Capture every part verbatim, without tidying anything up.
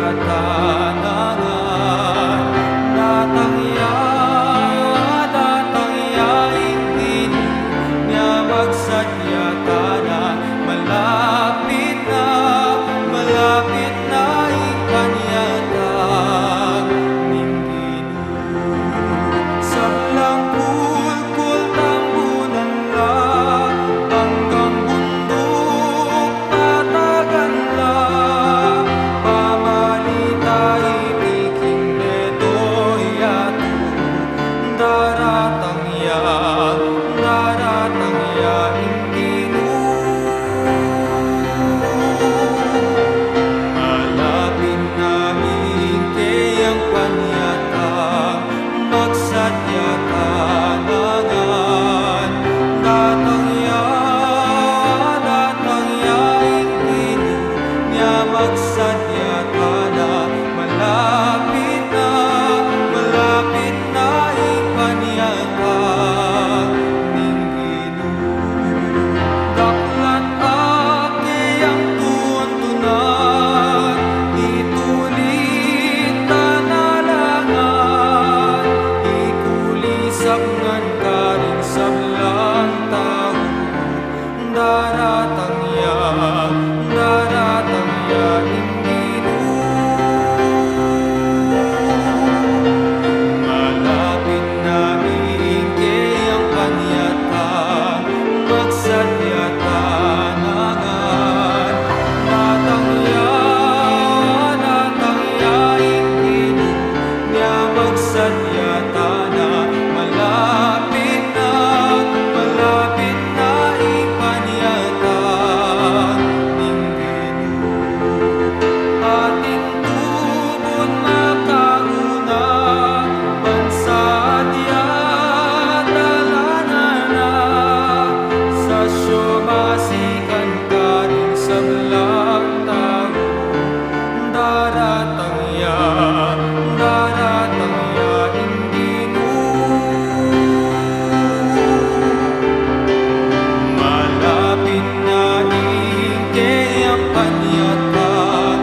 Tanangan, datang ya, datang ya ing Ginu, nya magsadya tana, malapit na, malapit na ing panyatang ning Ginu. Sablang kulkul tambunan la, anggang bunduk patagan la, pamalita iti king detoy yatu, daratang ya, daratang ya ing Ginu. Malapit na ing keyang panyatang, magsadya tana ngan. Datang ya, datang ya ing Ginu, nya magsadya tana, malapit na, malapit na ing panyatang ning Ginu. Daklat a keyang tuntunan, itulit tana la ngan, ikulisap ngan karing sablang tau, daratang ya, daratang ya ing Ginu. Malapit na ing keyang panyatang, magsadya tana ngan. Datang ya, datang ya ing Ginu, nya magsadya tana, malapit na, malapit na ing panyatang ning Ginu. Atin tubud makauna, bansa at yata dalanan na, sa siomasikan karing sablang tau, daratang ya, daratang ya ing Ginu. Malapit na ing keyang panyatang,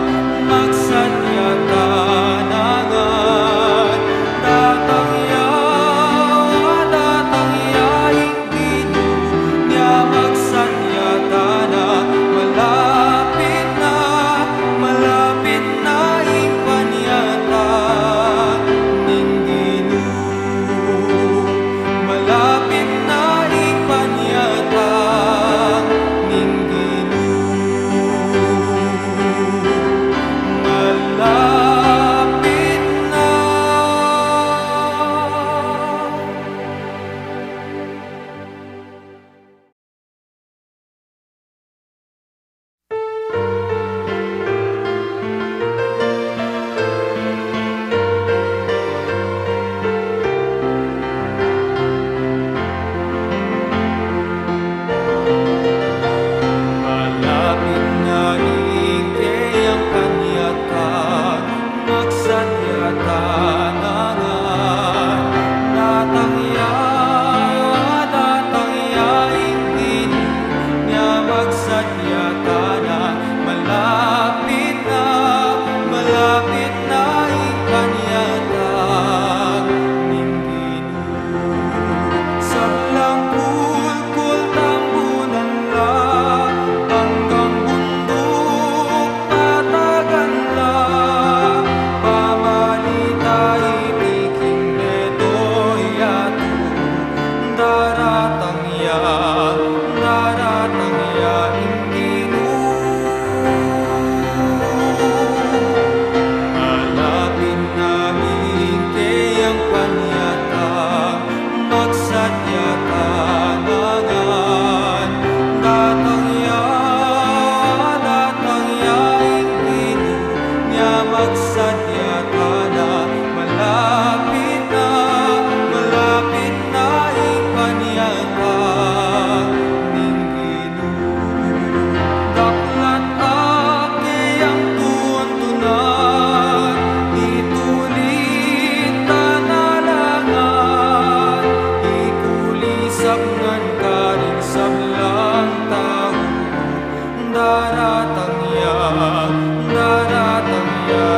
magsadya tana ngan. Datang ya, datang ya ing Ginu, nya magsadya tana, malapit na, malapit na ing panyatang ning Ginu. Malapit na ing panyatang ning Ginu. Malapit na. Malapit na ing keyang panyatang, magsadya tana ngan. Datang ya, datang ya ing Ginu, nya magsadya tana, malapit na, malapit na ing panyatang ning Ginu. Sablang kulkul tambunan la, anggang bunduk patagan la, pamalita iti king detoy yatu, daratang ya, daratang ya ing Ginu. Malapit na ing keyang panyatang, magsadya tana ngan. Datang ya, datang ya ing Ginu, nya magsadya tana, malapit na, malapit na ing panyatang ning Ginu. Daklat a keyang tuntunan, itulit tana la ngan, ikulisap ngan karing sablang tau, daratang ya, daratang ya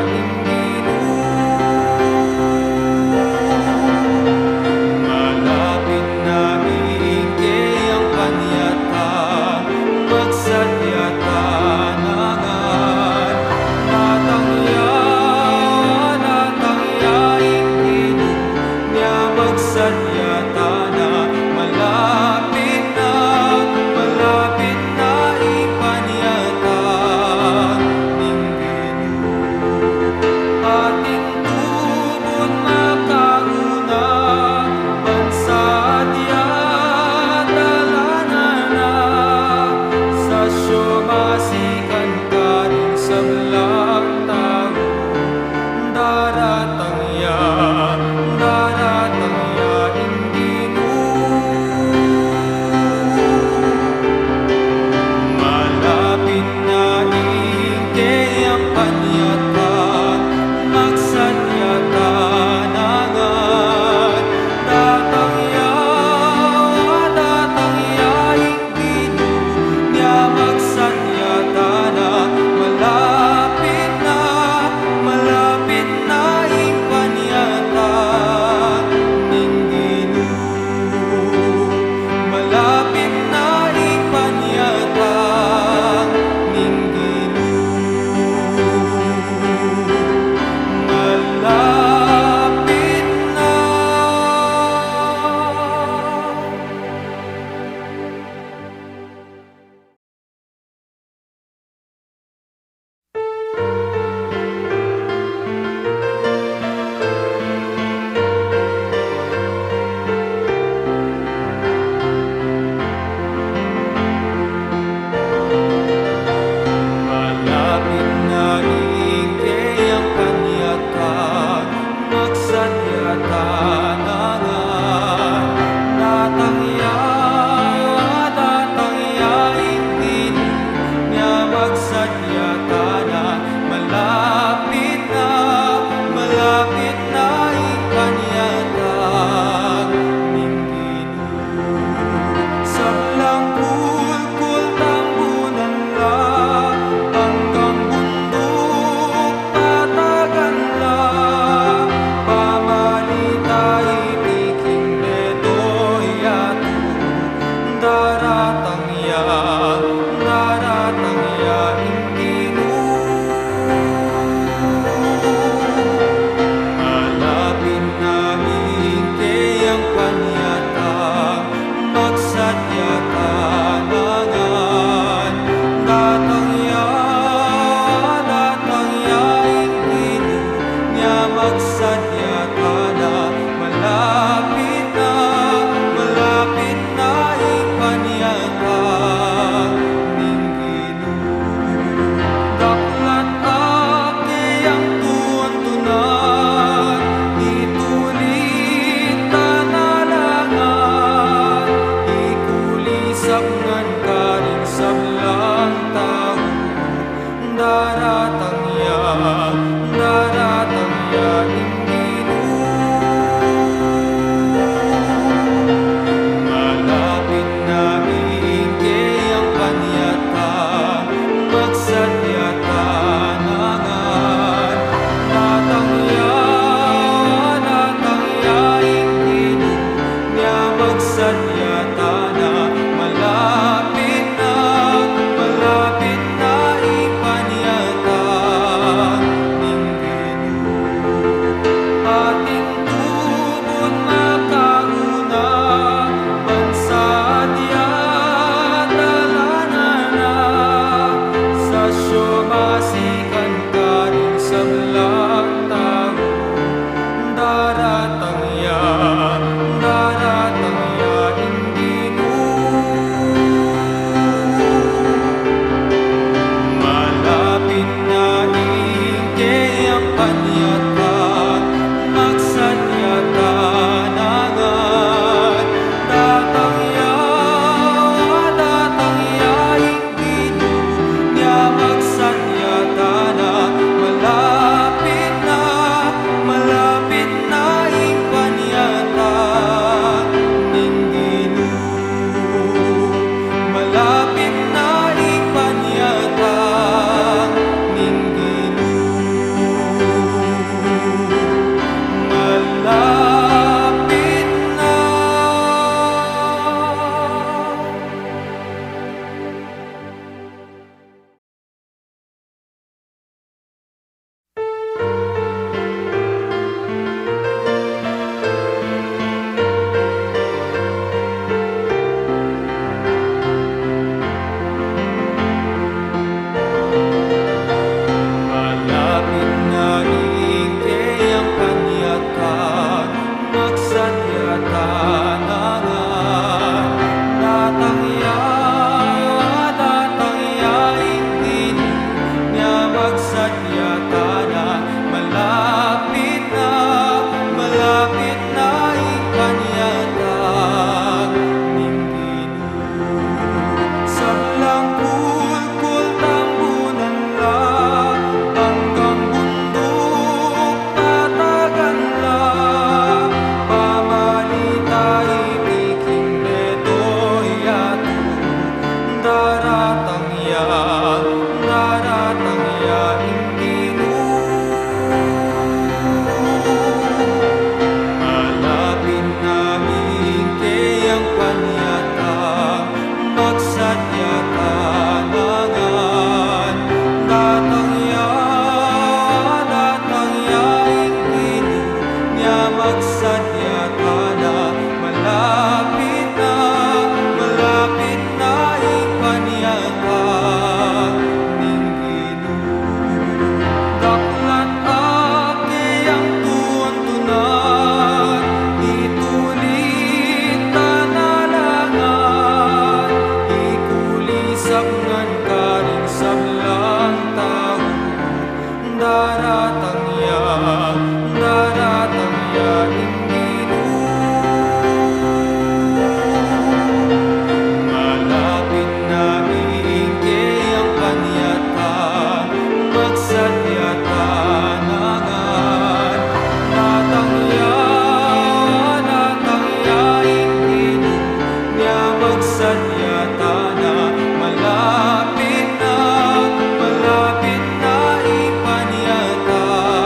panyatang, magsadya tana ngan. Datang ya, datang ya ing Ginu, nya magsadya tana, malapit na, malapit na ing panyatang ning Ginu. Malapit na ing panyatang ning Ginu. Malapit na. Malapit na ing keyang panyatang, magsadya tana ngan. Datang ya, datang ya ing Ginu, nya magsadya tana, malapit na, malapit na ing panyatang ning Ginu. Sablang kulkul, tambunan la, anggang bunduk, patagan la, pamalita iti king meto yatu. Daratang ya, daratang ya ing Ginu. Malapit na ing keyang panyatang, magsadya tana ngan. Datang ya, datang ya ing Ginu, nya magsadya tana, malapit na, malapit na ing panyatang ning Ginu. Daklat a keyang tuntunan, itulit tana la ngan, ikulisap ngan karing sablang tau. Daratang ya, daratang ya ing Ginu. Malapit na ing keyang panyatang, magsadya tana ngan. Datang ya, datang ya ing Ginu, nya magsadya tana, malapit na, malapit na ing panyatang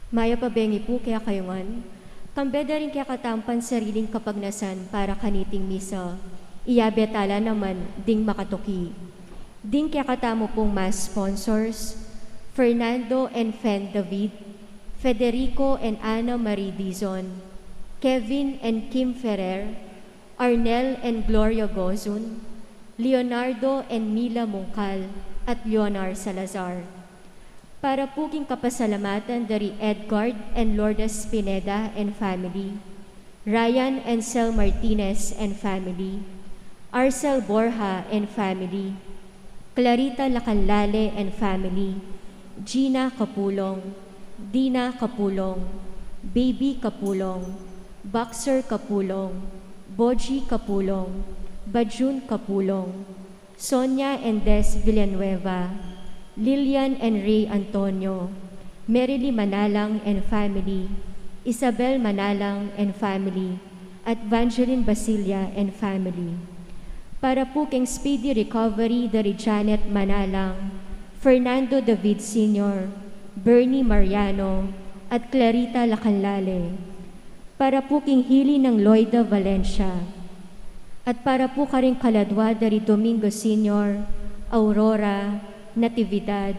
Mayap a bengi pu kekayu ngan. Kambe da ring kekatamung sariling kapagnasan para kaniting misa, iyabe tala naman ding makatuki. Ding kekatamu pung Mass sponsors, Fernando and Fen David, Federico and Ana Marie Dizon, Kevin and Kim Ferrer, Arnel and Gloria Gozun, Leonardo and Mila Mungkal, at Leonar Salazar. Para pu king kapasalamatan dari Edgard and Lourdes Pineda and family, Ryan and Sel Martinez and family, Arcel Borja and family, Clarita Lacanlale and family, Gina Capulong, Dina Capulong, Baby Capulong, Boxer Capulong, Boji Capulong, Bajun Capulong, Sonia and Des Villanueva, Lilian and Ray Antonio, Merily Manalang and family, Isabel Manalang and family, at Vangeline Basilia and family. Para pu king speedy recovery dari Janet Manalang, Fernando David Senior, Bernie Mariano, at Clarita Lacanlale. Para pu king hili nang Loida Valencia. At para pu karing kaladwa dari Domingo Senior, Aurora, Natividad,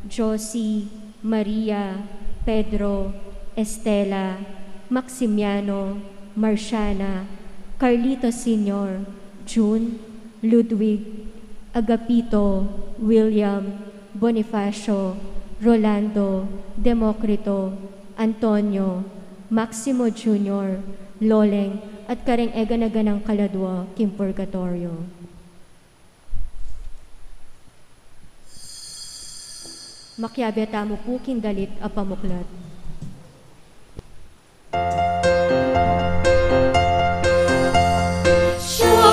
Josie, Maria, Pedro, Estela, Maximiano, Marciana, Carlito Senior, June, Ludwig, Agapito, William, Bonifacio, Rolando, Democrito, Antonio, Maximo Junior, Loleng, at karing e gana-ganang kaladwa king purgatoryo. Makiabe tamu pu king dalit a pamuklat. Siya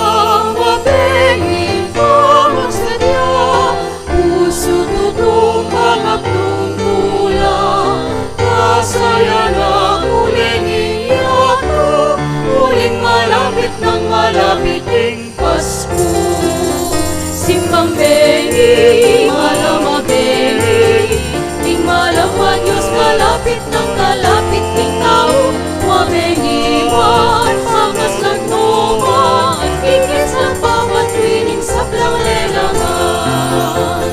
mabenging pamasadya, pusu, tutung, bangap, tuntula, kasaya na uling yatu, uling malapit nang malapit ing Pasku. Simbang bengi, malam a bengi, ing malam a Dios, malapit nang malapit ing tau. Wa bengi man, bakas lagnu man, kikis na pamatwi ning sablang lelangan.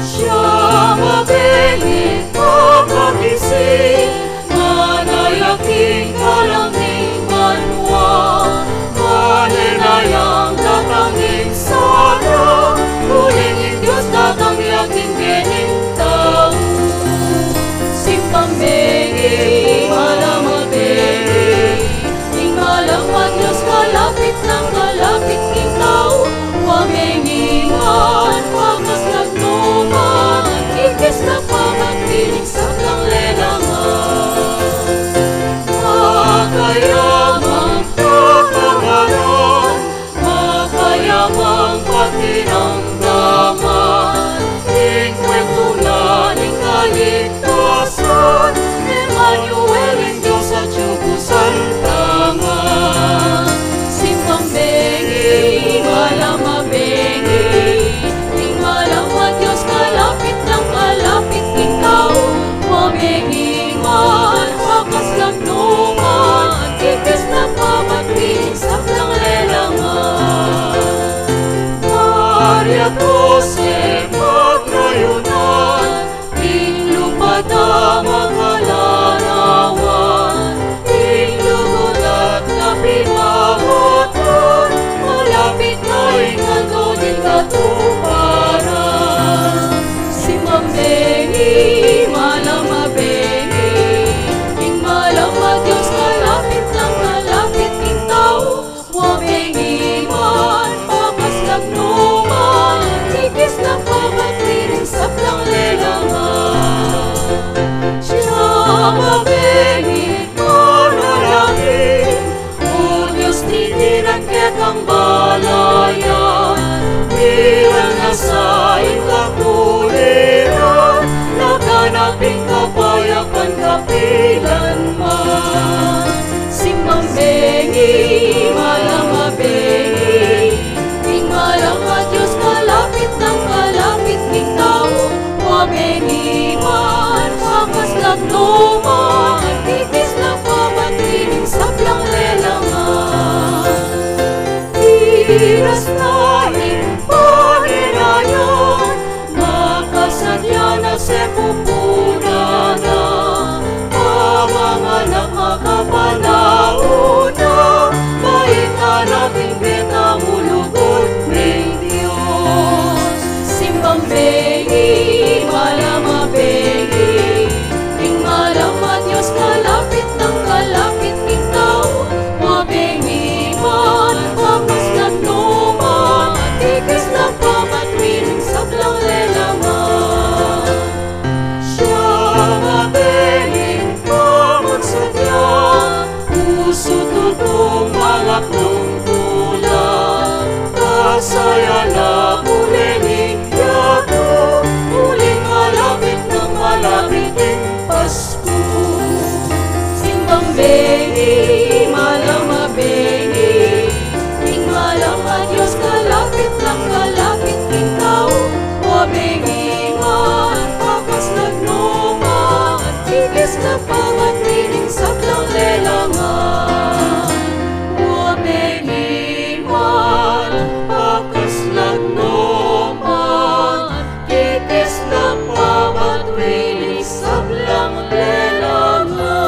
Siya mabenging pakakisi, manaya king kalang ning banua, manenayang datang ing Sara, uling ing Dios datang ya king bie ning tau. Simbang bengi, malam a bengi, ing malam a Dios, malapit nang malapit king tau. Wa bengi man, bakas lagnu man, kikis na pamatwi ning sablang lelangan. Makayamang kapamaran, makayamang pakiramdaman, ing kwentu na ning kaligtasan, Emmanuel, ing Dios atyu ku santangan. Simbang bengi, malam a bengi, ing malam a Dios, malapit nang malapit ing tau. Wa bengi man, bakas lagnu man, kikis na pamatwi ning sablang lelangan. Maria Jose, magrayunan, ing lupad a makalarawan, ing lugud at kapibabatan, malapit na ing aldo ning katuparan. Simbang bengi, malam a bengi, ing malam a Dios, malapit nang malapit ing tau. Wa bengi man, bakas lagnu man, kikis na pamatwi ning sablang lelangan. Siya mabenging manalangin, O Dios, tinginan ke kang balayan, miral na sa ing kapuliran, laganap ing kapayapan kapilan man. Simbang bengi, malam a bengi, ing malam a Dios, malapit nang malapit king tau. Wa bengi man, bakas lagnu man, Anak makapanaun na, baik anak ing beta mu lugud ning Dios. Simbang bengi, malam a bengi, ing malam a Dios kalapit nang kalapit king tau. Mabengi man, makaslag no man, tikis na pamatwi ning sablang lelangan. Siya nga bening pamansadya, pusu tutung malaknung tula, kasaya na puli ning yatu, uling malapit nang malapit ing Pasku. Simbang bengi, malam a bengi, ing malam a Dios kalapit nang kalapit king tau. Mabengi man, makaslag no man, tikis na pamatwi ning sablang lelangan. Mabengi man, makaslag no man, tikis na pamatwi ning sablang lelangan.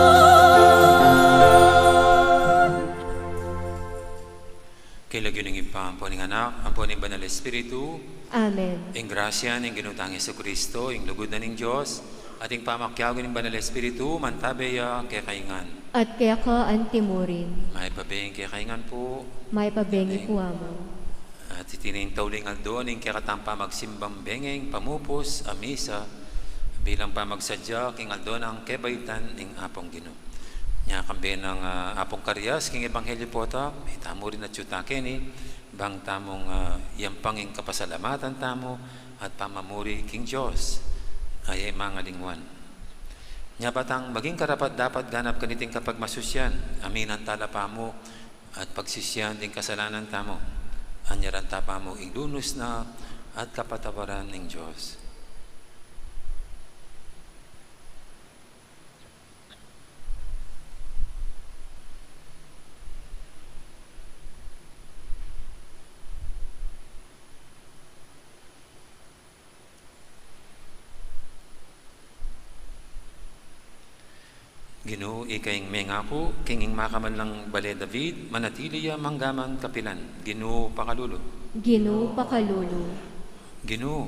King lagyu ning Ibpa, ampo ning Anak, ampo ning Banal Espiritu. Amen. Ing grasya ning Ginu tang Jesucristo, ing lugud na ning Dios, at ing pamakiabe ning Banal Espiritu, mantabe ya kekayu ngan. At keka antimurin. Mayap a bengi kekayu ngan pu. Mayap a bengi pu, Among. At iti ning tauling aldo ning kekatang pamagsimbang bengeng pamupus a misa, bilang pamagsadya king aldo nang kebaitan ning Apung Ginu. Nya kambe nang, ah, Apung Karias, king ebanghelyu pota, itamu rin atyu ta keni, bang tamung, ah, yampang ing kapasalamatan tamu at pamamuri king Dios a e mangalingwan. Nya ba tang maging karapat-dapat ganap kaniting kapagmasusyan, aminan tala pamu at pagsisian ding kasalanan tamu, anyaran ta pamu ing lunus na at kapatawaran ning Dios. Ginu, ika ing mengaku king ing makamanlang bale David, manatili ya manggaman kapilan. Ginu, pakalulu. Ginu, pakalulu. Ginu,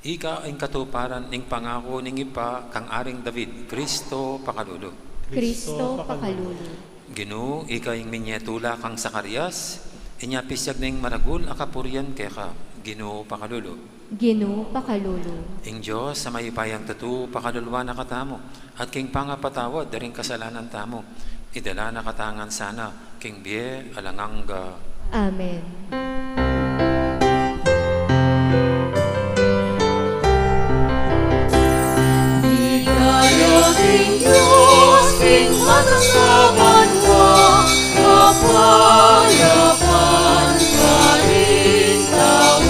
ika ing katuparan ning pangaku ning Ibpa kang Aring David, Kristo, pakalulu. Kristo, pakalulu. Ginu, ika ing minyetula kang Zacarias, inya pisyag na ing maragul a kapurian keka. Ginu, pakalulu. Ginu, pakalulu. Ing Dios a mayupayang tutu, pakaluluan na katamu, at king pangapatawad da ring kasalanan tamu, idala na katamu ngan sana king bie alang angga. Amen. Ligaya king Dios king atas a banua, kapayapan karing tau,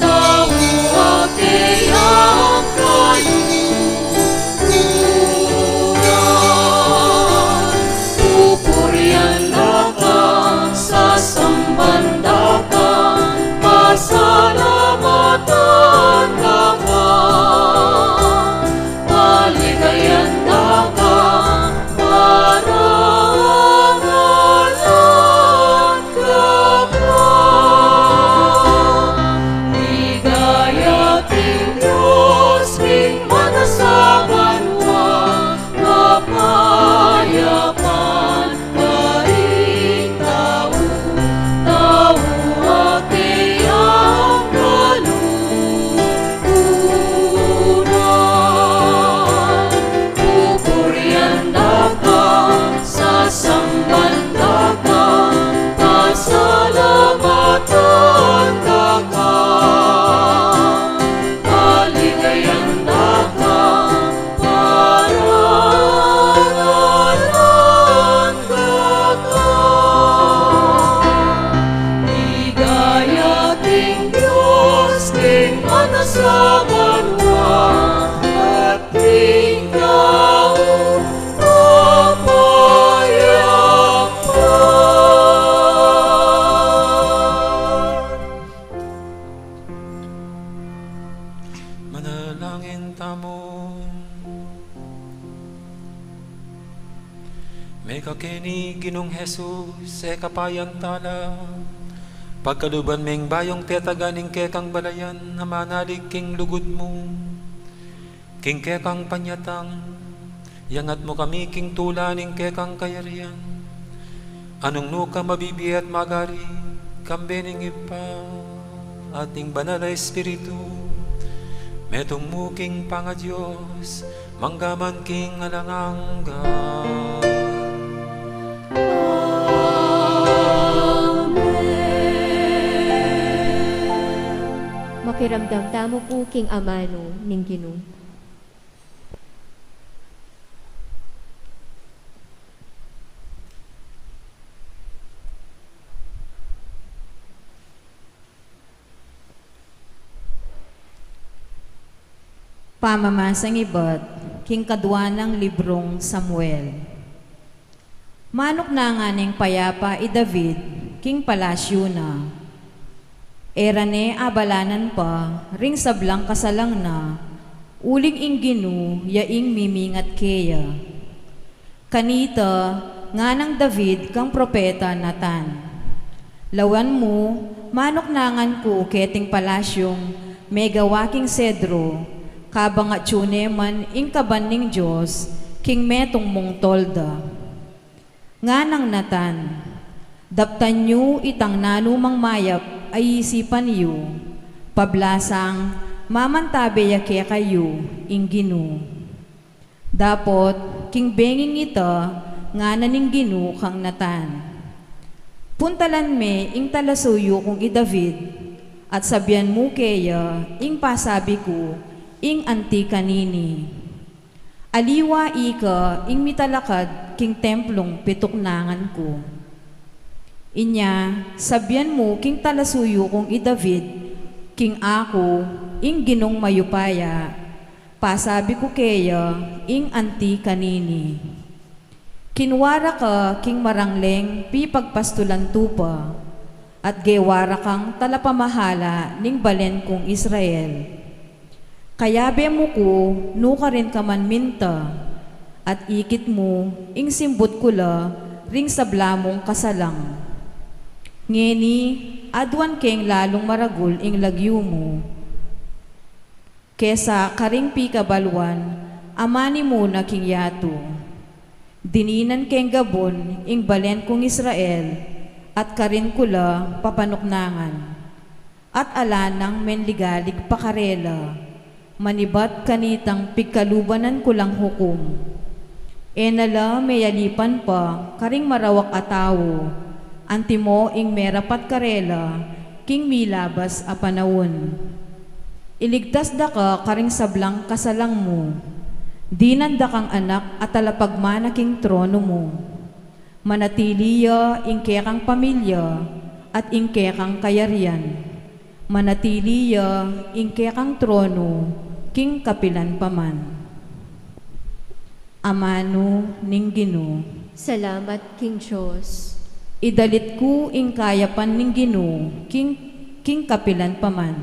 tau a kayang kaluguran. Pupurian da ka, sasamban da ka, Mekakeni Ginung Jesus, e ka pa yantala. Pagkaluban meng bayung tetagan ing kekang balayan a manalig king lugud mu. King kekang panyatang, iyangat mu kami king tula ning kekang kayarian. Anung nu ka mabibie at magari, kambe ning Ibpa at ning Banal a Espiritu, metung mu king pangaDios, mangga man king alang angga. Amen. Makiramdam tamu pu king amanu ning Ginu. Pamamasang ibat king kadua nang librung Samuel. Manuknangan neng payapa i David king palasyu na. E ra ne abalanan pa ring sablang kasalang na, uling ing Ginu ya ing mimingat keya. Kanita, nganang David kang propeta Natan, "Lawan mu, manuknangan ku keting palasyung megawa king sedro, kabang atyu ne man ing kaban ning Dios king metung mung tolda." Nganang Natan, "Daptan yu itang nanumang mayap a isipan yu, pablasang mamantabe ya kekayu ing Ginu." Dapot king benging ita, ngana ning Ginu kang Natan, "Puntalan me ing talasuyu kung i David, at sabian mu keya ing pasabi ku ing anti kanini. Aliwa ika ing mitalakad king templung pituknangan ku. Inya, sabian mu king talasuyu kung i David, king aku, ing Ginung mayupaya, pasabi ku keya ing anti kanini: Kinua ra ka king marangleng pipagpastulan tupa, at gewa ra kang talapamahala ning balen kung Israel. Kayabe mu ku nukarin ka man minta, at ikit mu ing simbut ku la ring sabla mung kasalang. Ngeni, aduan keng lalung maragul ing lagyu mu kesa karing pikabaluan a manimuna king yatu. Dininan keng gabun ing balen kung Israel, at karin ku la papanuknangan. At ala nang menligalig pa karela, manibat kanitang pigkalubanan ku lang hukum. E na la meyalipan pa karing marawak a tau, antimo ing merapat karela king milabas a panaun. Iligtas da ka karing sablang kasalang mu. Dinan da kang anak a talapagmana king trono mu. Manatili ya ing kekang pamilya at ing kekang kayarian. Manatili ya ing kekang trono king kapilan pa man." Amanu ning Ginu. Salamat king Dios. Idalit ku ing kayapan ning Ginu king, king kapilan pa man.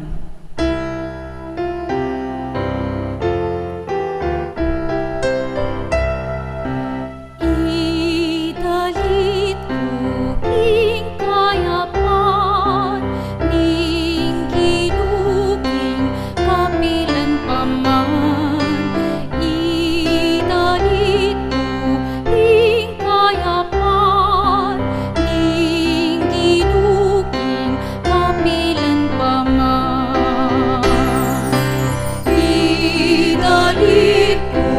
Idalit ku ing kayapan ning Ginu king kapilan pa man. Idalit ku ing kayapan ning Ginu king kapilan pa man. Idalit ku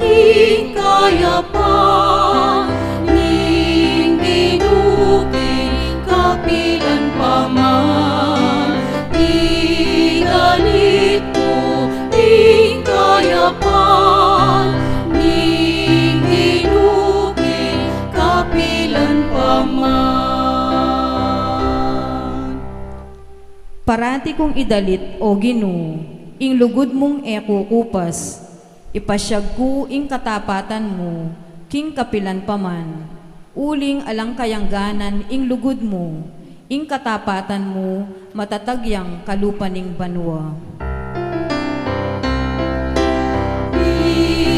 ing kayapan ning Ginu king kapilan pa man. Idalit ku ing kayapan ning Ginu king kapilan pa man. Parati kung idalit, O Ginu, ing lugud mung e kukupas. Ipasyag ku ing katapatan mu king kapilan pa man. Uling alang kayangganan ing lugud mu, ing katapatan mu matatag yang kalupa ning banua.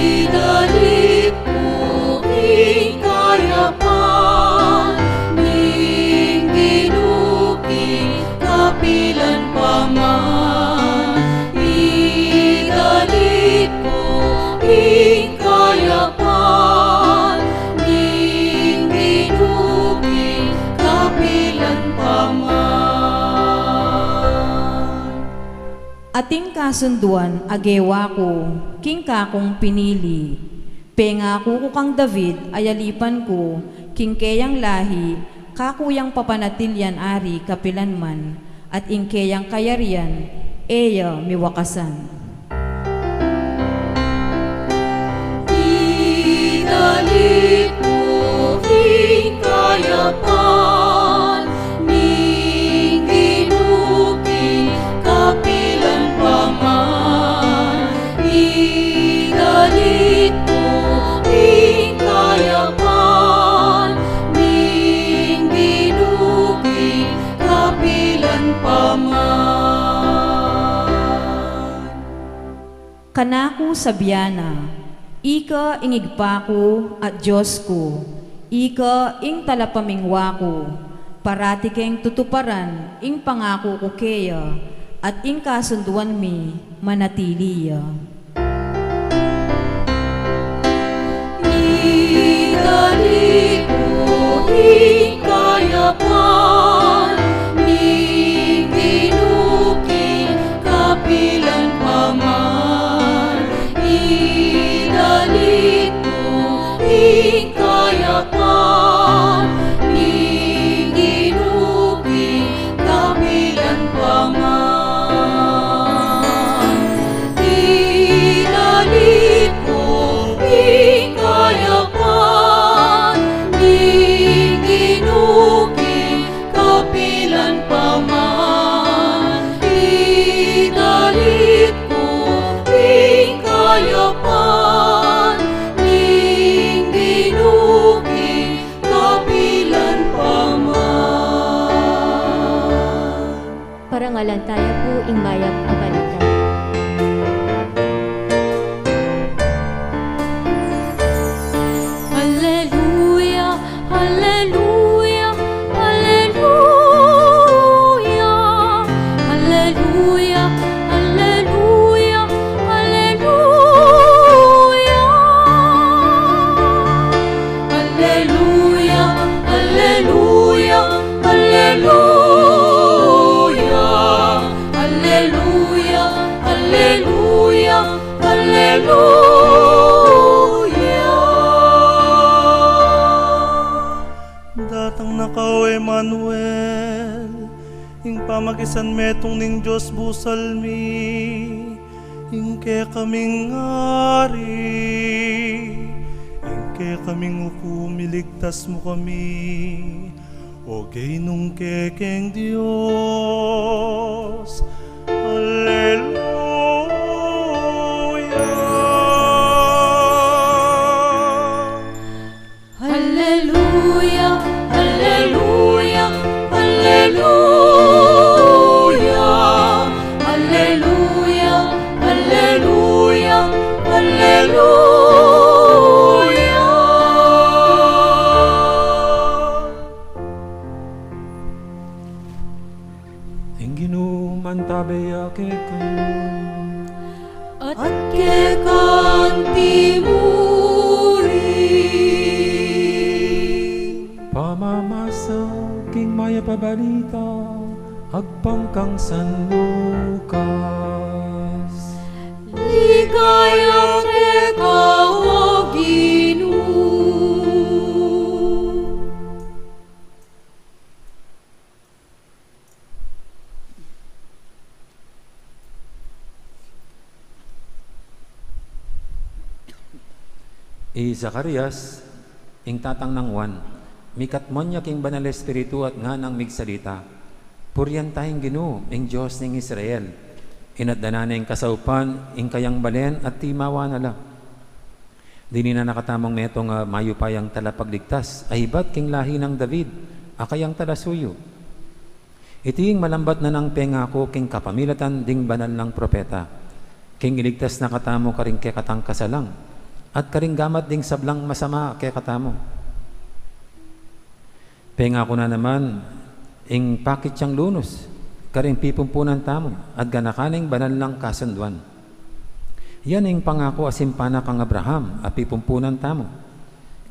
Idalit ku ing kaya Ating kasunduan a gewa ku king kakung pinili. Pengaku ku kang David a yalipan ku king keyang lahi, kaku yang papanatilian ari kapilanman, at ing keyang kayarian e ya miwakasan. Idalit ku ing kayapan ning Ginu king kapilan pa man. Idalit ku ing kayapan ning Ginu king kapilan pa man. Kanaku sabian na, Ika ing Ibpa ku at Dios ku, ika ing talapamingwa ku, parati keng tutuparan ing pangaku ku keya, at ing kasunduan mi manatili ya. Idalit ku ing kayapan ning Ginu king kapilan pa man. Idalit ku ing kayapan ning Ginu king kapilan pa man. Idalit ku ing kayapan ning Ginu king kapilan pa man. Idalit ku ing kayapan ning Ginu king kapilan pa man. Parangalan taya pu ing mayap a balita. Alleluia, alleluia, alleluia. Alleluia, alleluia, alleluia. Alleluia, alleluia, alleluia. Alleluia, alleluia, alleluia. Datang na ka, O Emmanuel, ing pamakisanmetung ning Dios busal mi. Ing kekaming Ari, ing kekaming ukum, iligtas mu kami, O Ginung kekeng Dios. Alleluia. Alleluia, alleluia, alleluia. Alleluia, alleluia, alleluia. Ing Ginu mantabe ya kekayu. At keka anti mu rin. Pamamasa king mayap a balita agpang kang San Lucas. Ligaya keka, O Ginu. I Zacarias, ing tatang nang Juan, mikatmu ya king Banal a Espiritu at nganang migsalita, "Purian ta ing Ginu, ing Dios ning Israel. Inatdan na ne ing kasaupan ing kayang balen at timawa na la." Dininan na katamung metung a mayupayang talapagligtas a ibat king lahi nang David a kayang talasuyu. Iti ing malambat na nang pengaku king kapamilatan ding banal nang propeta, king iligtas na katamu karing kekatang kasalang at karing gamat ding sablang masama kekatamu. Pengaku na naman ing pakit yang lunus karing pipumpunan tamu at ganakan ing banal nang kasunduan. Yan ing pangaku a simpan na kang Abraham a pipumpunan tamu,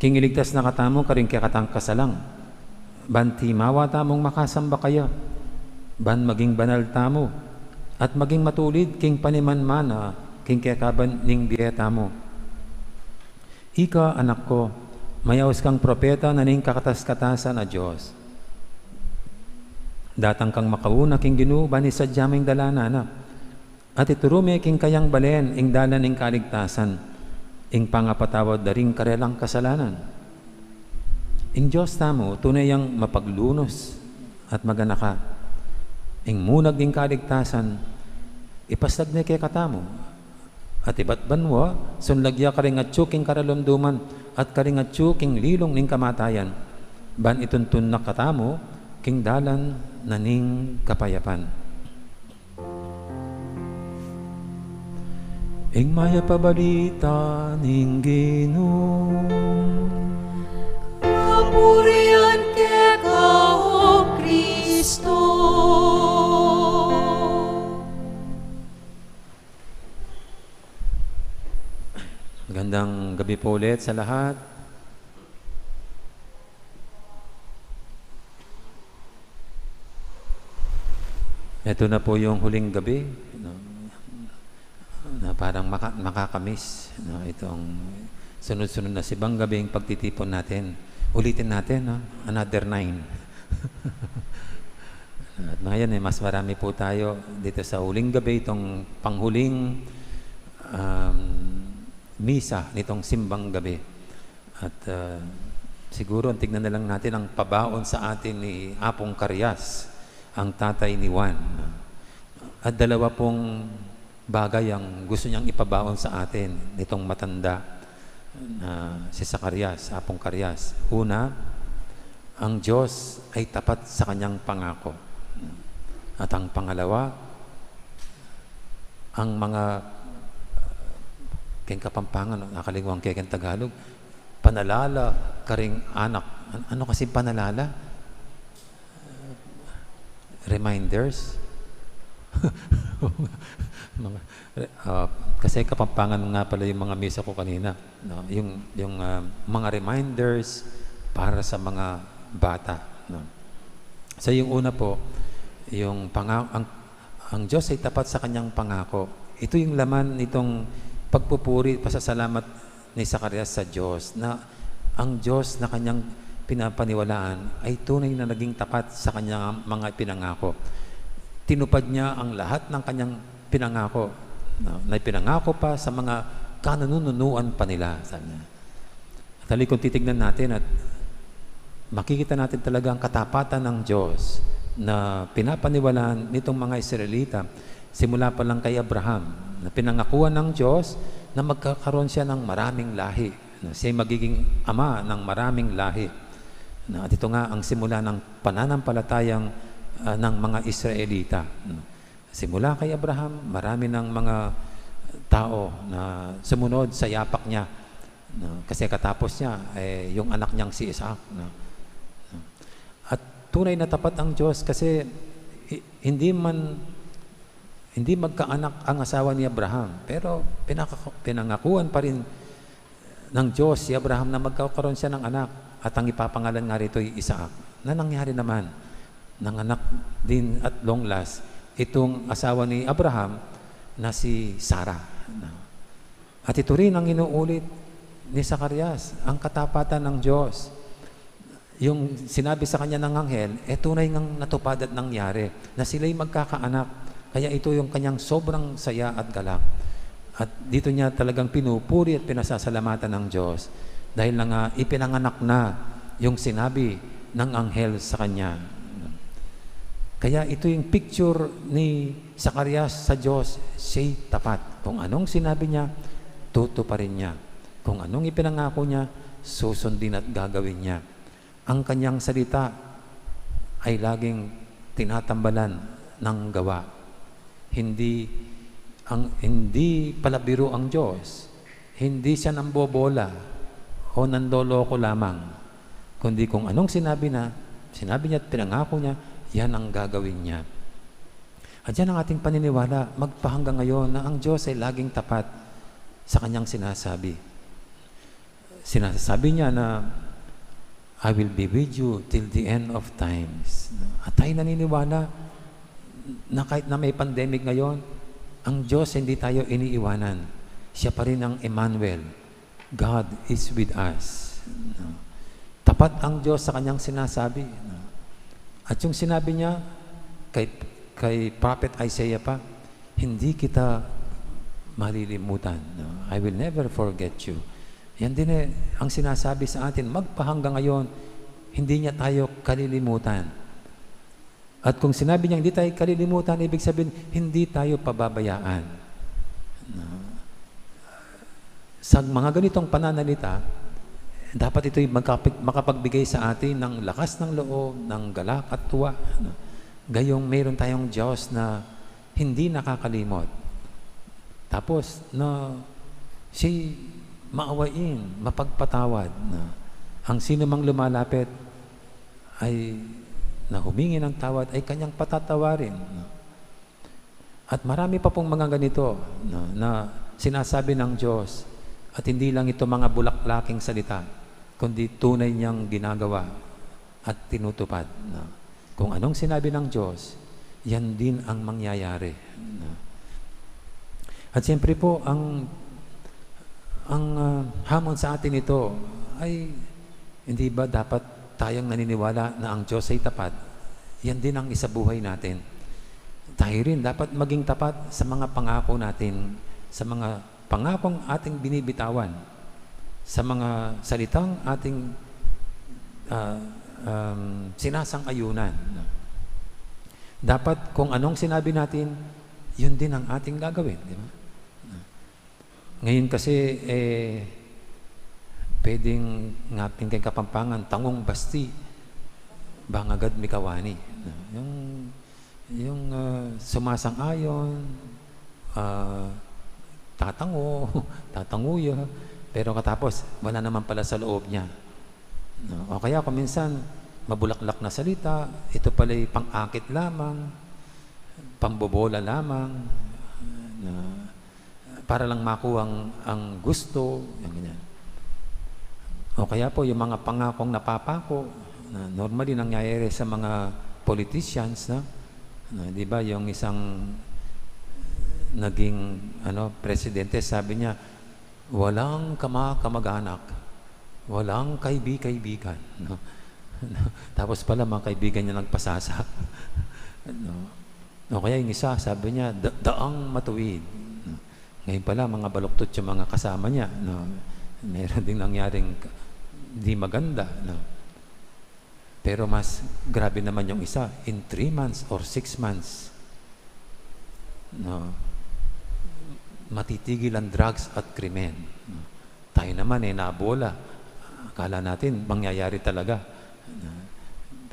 king iligtas na katamu karing kekatang kasalang, ban timawa tamung makasamba kaya, ban maging banal tamu at maging matulid king panimanmana king kekaban ning bie tamu. Ika, anak ku, mayaus kang propeta na ning kakatas-katasan a Dios. Datang kang makauna king Ginu, ban isadya me ing dalanan na. At ituru me king kayang balen ing dalan ning kaligtasan, ing pangapatawad da ring karelang kasalanan. Ing Dios tamu, tune yang mapaglunus at maganaka. Ing munag ning kaligtasan, ipasag ne kekatamu. At ibat banua, sunlag ya karing atyu king karalumduman, at karing atyu king lilung ning kamatayan. Ban ituntun na katamu, king dalan na ning kapayapan. Ing mayap a balita ning Ginu. Kapurian keka, O Kristo. Magandang gabi po ulit sa lahat. Ito na po yung huling gabi, no? Na parang maka-, makakamiss, no? Itong sunod-sunod na simbang gabi yung pagtitipon natin. Ulitin natin, no? Another nine. At ngayon, eh, mas marami po tayo dito sa huling gabi, itong panghuling, um, misa nitong simbang gabi. At, ah, siguro, tignan na lang natin ang pabaon sa atin ni Apong Karyas, ang tatay ni Juan. At dalawa pong bagay ang gusto niyang ipabaon sa atin nitong matanda na si Zacarias, Apong Karyas. Una, ang Diyos ay tapat sa kanyang pangako. At ang pangalawa, ang mga, keng Kapampangan, no? Nakalingwan ke keng Tagalog, panalala karing anak. An-, ano kasi panalala? Reminders? Mga, ah, kasi Kapampangan nga pala yung mga misa ko kanina, no? Yung, yung, ah, mga reminders para sa mga bata, no? So, yung una po, yung panga-, ang, ang Diyos ay tapat sa kanyang pangako. Ito yung laman nitong pagpupuri, pasasalamat ni Zacarias sa Diyos, na ang Diyos na kanyang pinapaniwalaan ay tunay na naging tapat sa kanyang mga pinangako. Tinupad niya ang lahat ng kanyang pinangako, na, na pinangako pa sa mga kanununuan pa nila, sabi niya. Actually, kung titignan natin at makikita natin talaga ang katapatan ng Diyos na pinapaniwalaan nitong mga Israelita simula pa lang kay Abraham, na pinangakuan ng Diyos na magkakaroon siya ng maraming lahi, na siya'y magiging ama ng maraming lahi. Na, at ito nga ang simula ng pananampalatayang, ah, ng mga Israelita. Simula kay Abraham, marami ng mga tao na sumunod sa yapak niya. No? Kasi katapos niya, eh, yung anak niyang si Isaac. No? At tunay na tapat ang Diyos kasi hi-, hindi man, hindi magkaanak ang asawa ni Abraham, pero pinaka-, pinangakuan pa rin ng Diyos si Abraham na magkakaroon siya ng anak at ang ipapangalan nga rito ay Isaac. Na nangyari naman, nanganak din at long last itong asawa ni Abraham na si Sarah. At ito rin ang inuulit ni Zacarias, ang katapatan ng Diyos. Yung sinabi sa kanya ng anghel, eh, tunay ngang natupad at nangyari na sila'y magkakaanak. Kaya ito yung kanyang sobrang saya at galak. At dito niya talagang pinupuri at pinasasalamatan ng Diyos dahil na nga ipinanganak na yung sinabi ng anghel sa kanya. Kaya ito yung picture ni Zacarias sa Diyos, siya'y tapat. Kung anong sinabi niya, tutuparin niya. Kung anong ipinangako niya, susundin at gagawin niya. Ang kanyang salita ay laging tinatambalan ng gawa. Hindi ang, hindi palabiro ang Diyos. Hindi siya nambobola o nanloloko lamang, kundi kung anong sinabi na, sinabi niya at pinangako niya, yan ang gagawin niya. At yan ang ating paniniwala, magpahanggang ngayon, na ang Diyos ay laging tapat sa kanyang sinasabi. Sinasabi niya na, "I will be with you till the end of times." At tayo naniniwala, na kahit na may pandemic ngayon, ang Diyos hindi tayo iniiwanan. Siya pa rin ang Emmanuel. God is with us. No? Tapat ang Diyos sa kanyang sinasabi. No? At yung sinabi niya kay, kay Prophet Isaiah pa, "Hindi kita malilimutan. No? I will never forget you." Yan din eh, ang sinasabi sa atin, magpahanggang ngayon, hindi niya tayo kalilimutan. At kung sinabi niya hindi tayo kalilimutan, ibig sabihin, hindi tayo pababayaan. No? Sa mga ganitong pananalita, dapat ito'y magkapig-, makapagbigay sa atin ng lakas ng loob, ng galak at tuwa. No? Gayong mayroon tayong Diyos na hindi nakakalimot. Tapos, na siya'y maawain, mapagpatawad. No? Ang sino mang lumalapit, ay na humingi ng tawad ay kanyang patatawarin. No? At marami pa pong mga ganito, no, na sinasabi ng Diyos, at hindi lang ito mga bulaklaking salita, kundi tunay niyang ginagawa at tinutupad. No? Kung anong sinabi ng Diyos, yan din ang mangyayari. No? At siyempre po, ang, ang, ah, hamon sa atin ito ay, hindi ba dapat tayong naniniwala na ang Diyos ay tapat? Yan din ang isabuhay natin. Tayo rin dapat maging tapat sa mga pangako natin, sa mga pangakong ating binibitawan, sa mga salitang ating, ah, um, sinasang-ayunan. Dapat kung anong sinabi natin, yun din ang ating gagawin, di ba? Ngayon kasi, eh, pwedeng ngapin keng Kapampangan, tangong basti, bang agad mikawani. Yung, yung, ah, sumasang-ayon, ah, tatango, tatango ya, pero katapos, wala naman pala sa loob niya. No? O kaya kung minsan, mabulaklak na salita, ito pala'y pang-akit lamang, pambobola lamang, na para lang makuha ang, ang gusto, yung ganyan. O kaya po, yung mga pangakong napapako, na normally nangyayari sa mga politicians, na, na, di ba, yung isang naging, ano, presidente, sabi niya, "Walang kama-, kamag-anak, walang kaibi-kaibigan." No? Tapos pala, mga kaibigan niya nagpasasa. No? O kaya yung isa, sabi niya, "Da-, daang matuwid." Ngayon pala, mga baluktot yung mga kasama niya. No? Meron ding nangyaring ka-, di maganda. No? Pero mas grabe naman yung isa, in three months or six months, no, matitigil ang drugs at krimen. No? Tayo naman eh, nabola. Akala natin, mangyayari talaga. No?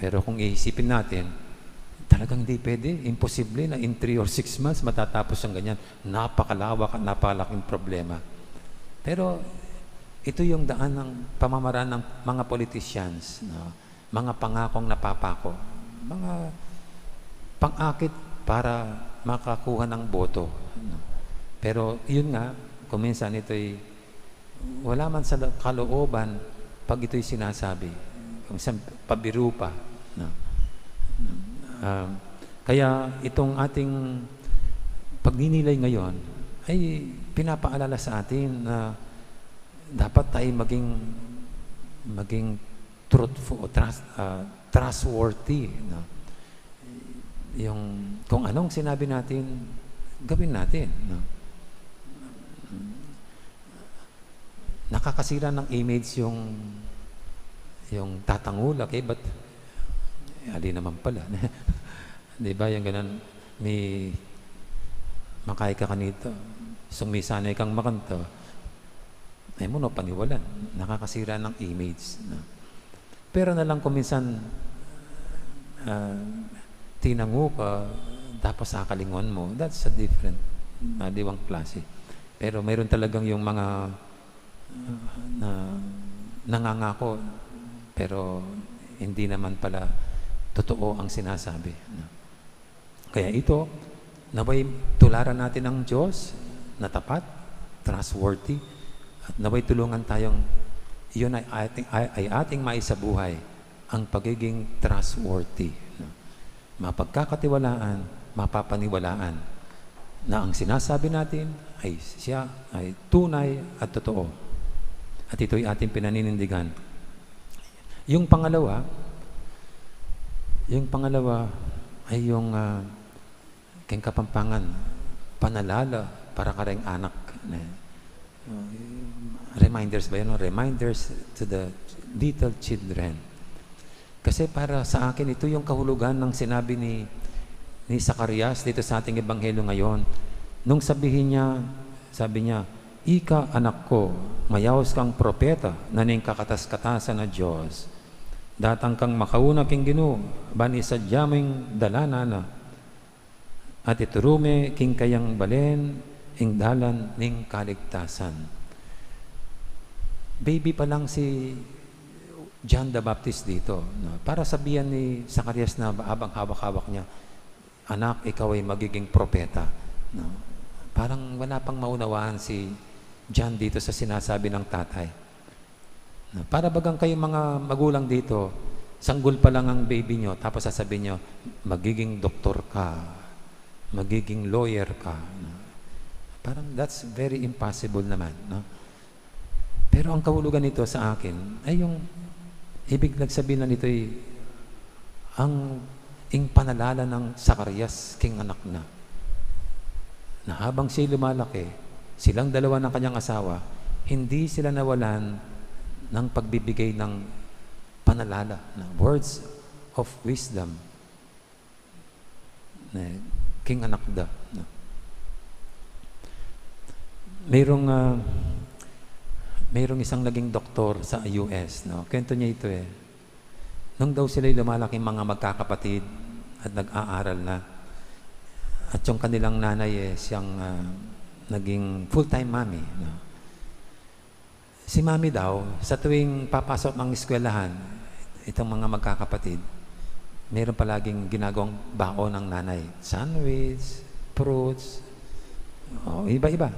Pero kung iisipin natin, talagang hindi pwede. Imposible na in three or six months matatapos ang ganyan. Napakalawak at napakalaking problema. Pero ito yung daan ng pamamaraan ng mga politicians, no? Mga pangakong napapako, mga pang-akit para makakuha ng boto, no? Pero yun nga, kung minsan ito'y wala man sa lo-, kalooban pag ito'y sinasabi. Kung minsan, pabiru pa, no? Um, kaya itong ating pagninilay ngayon ay pinapaalala sa atin na dapat tayo maging, maging truthful, trust, ah, trustworthy, no? Yung kung anong sinabi natin, gawin natin, no? Nakakasira ng image yung, yung tatangula, kay ba't, eh, ali naman pala. Di ba, yung ganun, may makay ka kanito, sumisanay kang makanta, eh, mo, no, paniwalan, nakakasira ng image, no? Pero na lang kung minsan, ah, tinango ka, tapos kakalingon mo, that's a different, ah, diwang klase. Pero mayroon talagang yung mga, ah, na nangangako, pero hindi naman pala totoo ang sinasabi, no? Kaya ito, naway tularan natin ang Diyos na tapat, trustworthy, at naway tulungan tayong iyon ay ating, ay, ay ating maisabuhay, ang pagiging trustworthy, no? Mapagkakatiwalaan mapapaniwalaan na ang sinasabi natin ay siya ay tunay at totoo. At ito'y ating pinaninindigan. Yung pangalawa, yung pangalawa ay yung, ah, keng Kapampangan, panalala para kareng anak, ne? Reminders ba yun, no? Reminders to the little children. Kasi para sa akin, ito yung kahulugan ng sinabi ni, ni Zacarias dito sa ating ebanghelyo ngayon. Nung sabihin niya, sabi niya, "Ika, anak ko, mayaus kang propeta na ning kakatas-katasan na Dios. Datang kang makauna king Ginu, ban isadya meng dalanan na, at ituru me king kayang balen ing dalan ning kaligtasan." Baby pa lang si John the Baptist dito, no? Para sabihan ni Zacarias na abang hawak-hawak niya, "Anak, ikaw ay magiging propeta." No? Parang wala pang maunawaan si John dito sa sinasabi ng tatay. No? Para bagang kayo mga magulang dito, sanggol pa lang ang baby nyo, tapos sasabihin nyo, "Magiging doktor ka, magiging lawyer ka." No? Parang that's very impossible naman, no? Pero ang kahulugan nito sa akin ay yung ibig lang sabihin lang nito ay ang, ing panalala ng Zacarias king anak na, na habang siya lumalaki, silang dalawa ng kanyang asawa, hindi sila nawalan ng pagbibigay ng panalala, ng words of wisdom, ne, king anak da, no? Mayroong, ah, mayroong isang naging doktor sa U S, no? Kwento niya ito, eh. Nung daw sila'y lumalaki, mga magkakapatid at nag-aaral na, at yung kanilang nanay, eh, siyang, ah, naging full-time mommy, no? Si Mami daw, sa tuwing papasok ng eskwelahan, itong mga magkakapatid, meron palaging ginagawang baon ng nanay. Sandwich, fruits, o, iba-iba.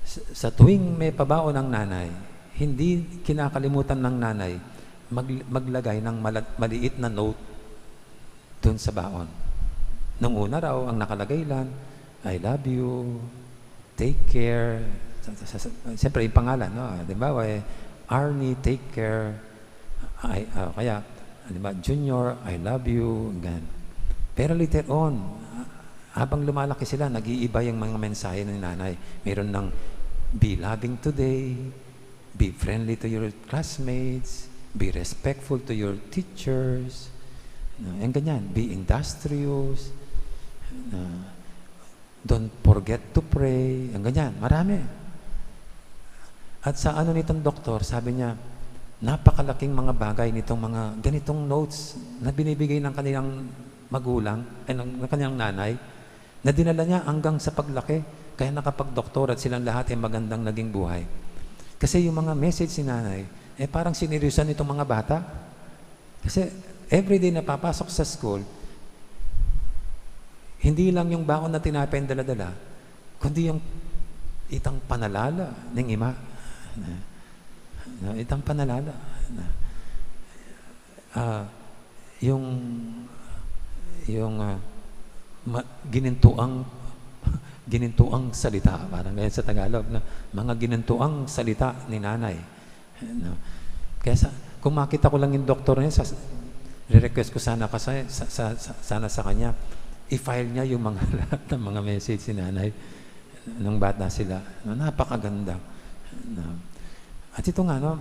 Sa, sa tuwing may pabaon ng nanay, hindi kinakalimutan ng nanay mag-, maglagay ng mala-, maliit na note dun sa baon. Nung una raw, ang nakalagay lang, "I love you, take care." Sa, sa, sa, siyempre, yung pangalan, no? Halimbawa, eh, "Arnie, take care." Ay, ah, kaya, halimbawa, "Junior, I love you." Ganun. Pero later on, habang lumalaki sila, nag-iiba yung mga mensahe ng nanay. Meron ng, "Be loving today, be friendly to your classmates, be respectful to your teachers." No, yung ganyan, "Be industrious." No, "Don't forget to pray." Yung ganyan, marami. At sa ano nitong doktor, sabi niya, napakalaking mga bagay nitong mga ganitong notes na binibigay ng kanilang magulang, ay, ng, ng kanilang nanay, na dinala niya hanggang sa paglaki, kaya nakapagdoktor at silang lahat ay magandang naging buhay. Kasi yung mga message ni nanay, eh, parang sineryusan itong mga bata. Kasi everyday na papasok sa school, hindi lang yung baon na tinapay ang dala-dala, kundi yung itang panalala ng ima. Na, na, itang panalala. Na, ah, yung, yung, ah, ma-, ginintuang, ginintuang salita, parang ganyan sa Tagalog, no? Mga ginintuang salita ni nanay, no? Kaya sa, kung makita ko lang yung doktor na yun, sa, re-request ko sana kasi, sa, sa, sa, sana sa kanya, i-file niya yung mga lahat ng mga message ni nanay nung bata sila. No? Napakaganda. No? At ito nga, no?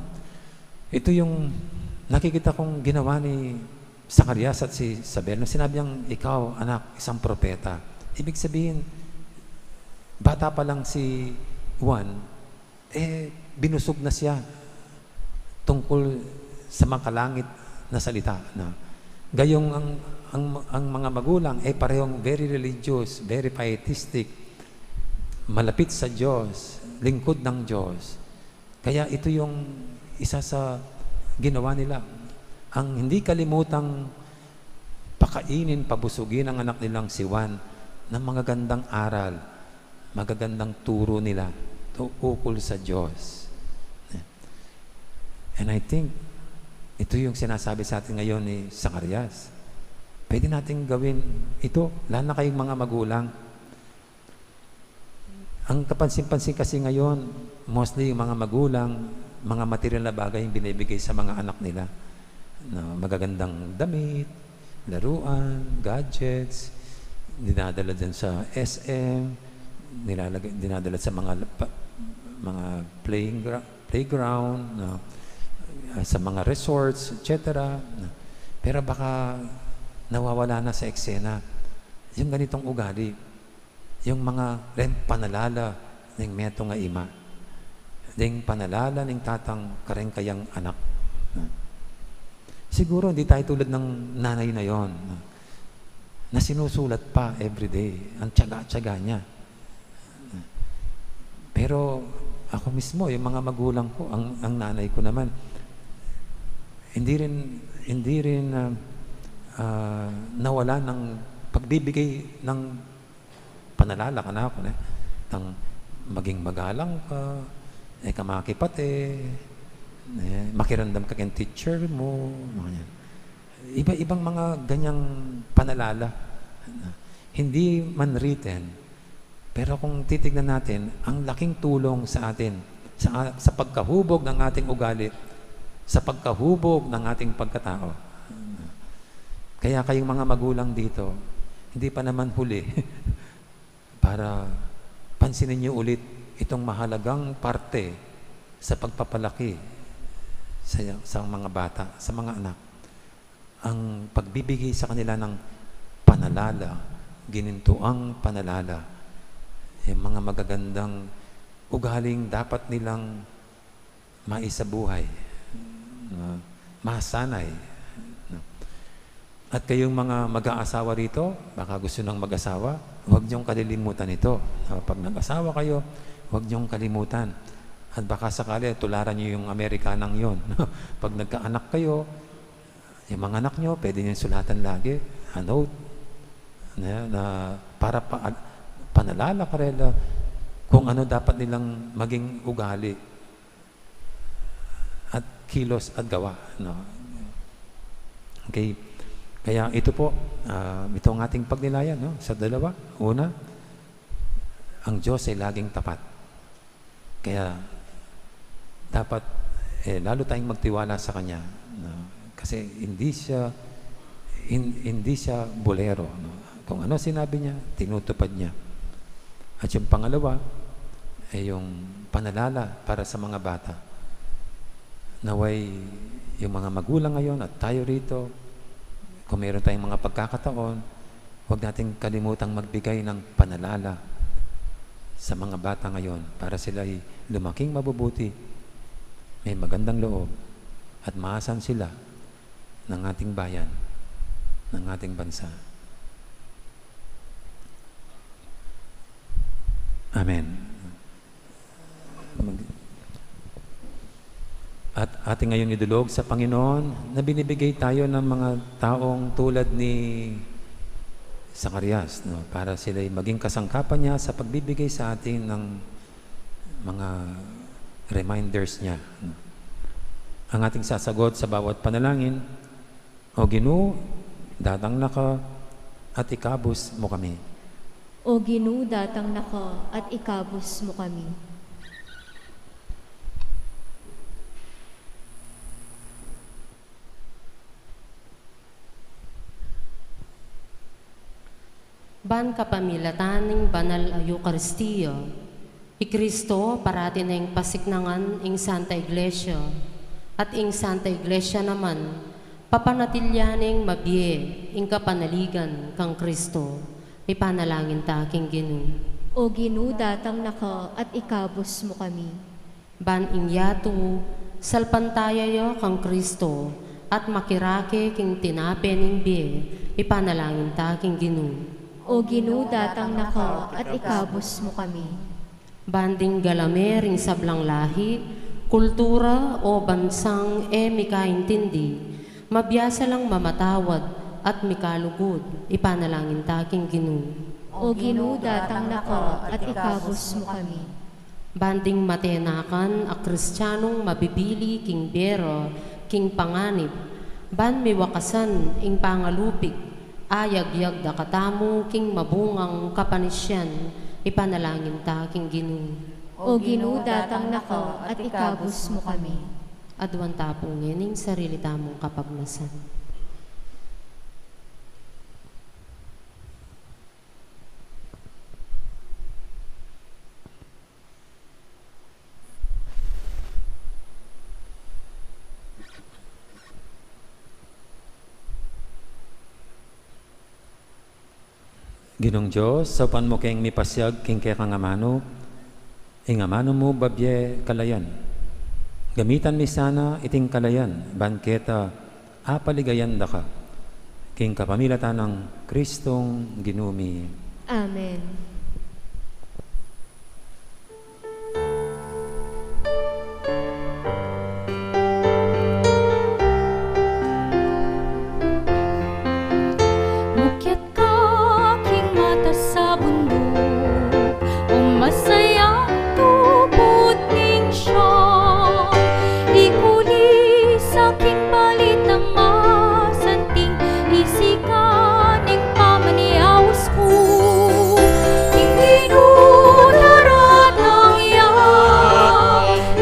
Ito yung nakikita kong ginawa ni Zacarias at si Isabel. Nung sinabi niyang, "Ikaw, anak, isang propeta." Ibig sabihin, bata pa lang si Juan, eh, binusog na siya tungkol sa makalangit na salita na gayong ang, ang, ang mga magulang, eh, parehong very religious, very pietistic, malapit sa Diyos, lingkod ng Diyos. Kaya ito yung isa sa ginawa nila. Ang hindi kalimutang pakainin, pabusugin ang anak nilang si Juan ng magagandang aral, magagandang turo nila ukol sa Diyos. And I think, ito yung sinasabi sa atin ngayon ni Zacarias. Pwede nating gawin ito, lalo na kayong mga magulang. Ang kapansin-pansin kasi ngayon, mostly yung mga magulang, mga material na bagay yung binibigay sa mga anak nila. Na magagandang damit, laruan, gadgets, dinadala dyan sa S M, nilalagay, dinadala sa mga pa-, mga playing gra-, playground, no? Ah, sa mga resorts, et cetera, no? Pero baka nawawala na sa eksena yung ganitong ugali, yung mga reng panalala ning metung a ima, ding panalala ning tatang kareng kayang anak. Siguro hindi tayo tulad ng nanay na yon, no? Na sinusulat pa everyday, ang tiyaga-tiyaga niya. Pero ako mismo, yung mga magulang ko, ang, ang nanay ko naman, hindi rin, hindi rin, ah, ah, nawala ng pagbibigay ng panalala kanaku, ne? Tang maging magalang ka, e ka makipate, ne? Makiramdam ka keng teacher mo, mga yan. Iba-ibang mga ganyang panalala. Hindi man written, pero kung titignan natin, ang laking tulong sa atin, sa, sa pagkahubog ng ating ugali, sa pagkahubog ng ating pagkatao. Kaya kayong mga magulang dito, hindi pa naman huli para pansinin niyo ulit itong mahalagang parte sa pagpapalaki sa, sa mga bata, sa mga anak. Ang pagbibigay sa kanila ng panalala, ginintuang panalala, yung mga magagandang ugaling dapat nilang maisabuhay, no? Masanay, no? At kayong mga mag-aasawa rito, baka gusto nang mag-asawa, huwag niyong kalilimutan ito. No? Pag nag-asawa kayo, huwag niyong kalimutan. At baka sakali, tularan niyo yung Amerikanang yon. Pag nagkaanak kayo, yung mga anak niyo, pwede niyo sulatan lagi, a note, na, na para pa, panalala karela kung ano dapat nilang maging ugali at kilos at gawa, no? Okay. Kaya ito po, ah, ito ang ating pagnilayan, no? Sa dalawa, una, ang Diyos ay laging tapat. Kaya dapat, eh, lalo tayong magtiwala sa Kanya, no? Kasi hindi siya, hin-, hindi siya bolero, no? Kung ano sinabi niya, tinutupad niya. At yung pangalawa, ay yung panalala para sa mga bata. Naway, yung mga magulang ngayon at tayo rito, kung meron tayong mga pagkakataon, huwag nating kalimutang magbigay ng panalala sa mga bata ngayon para sila'y lumaking mabubuti, may magandang loob, at maasan sila ng ating bayan, ng ating bansa. Amen. Mag-, at ating ngayong idulog sa Panginoon na binibigay tayo ng mga taong tulad ni Zacarias, no? Para sila'y maging kasangkapan niya sa pagbibigay sa atin ng mga reminders niya, no? Ang ating sasagot sa bawat panalangin, O Ginu, datang na ka at ikabus mu kami. O Ginu, datang na ka at ikabus mu kami. Ban kapamilatan ning banal a Eukaristia, i Kristo parati neng pasiknangan ing Santa Iglesia, at ing Santa Iglesia naman, papanatilyan neng mabie ing kapanaligan kang Kristo. Ipanalangin ta king Ginu. O Ginu, datang na ka at ikabus mu kami. Ban ing yatu, salpantaya ya kang Kristo, at makirake king tinape ning bie, ipanalangin ta king Ginu. O Ginu, datang na ka at ikabus mu kami. Ban ding galame ring sablang lahi, kultura, o bansang e mikaintindi, mabiasa lang mamatawad at mikalugud, ipanalangin ta king Ginu. O Ginu, datang na ka at ikabus mu kami. Ban ding matenakan a Kristianong mabibili king bie ra king panganib, ban miwakasan ing pangalupig Ayagyag da katamu king mabungang kapanisian, ipanalangin ta king Ginu. O Ginu, datang na ka at ikabus mu kami. Aduan ta pu ngening sarili tamung kapagnasan. Ginung Dios, saupan mu keng mipasiag king kekang amanu, ing amanu mu babie kalayan. Gamitan mi sana iting kalayan, ban keta apaligayan da ka. King kapamilatan nang Kristong Ginu mi. Amen. Mukyat ka king matas a bunduk, o masayang tupud ning Sion. Ikulis sa king balitang masanting, isikan ing pamaniaus ku. Ing Ginu daratang ya,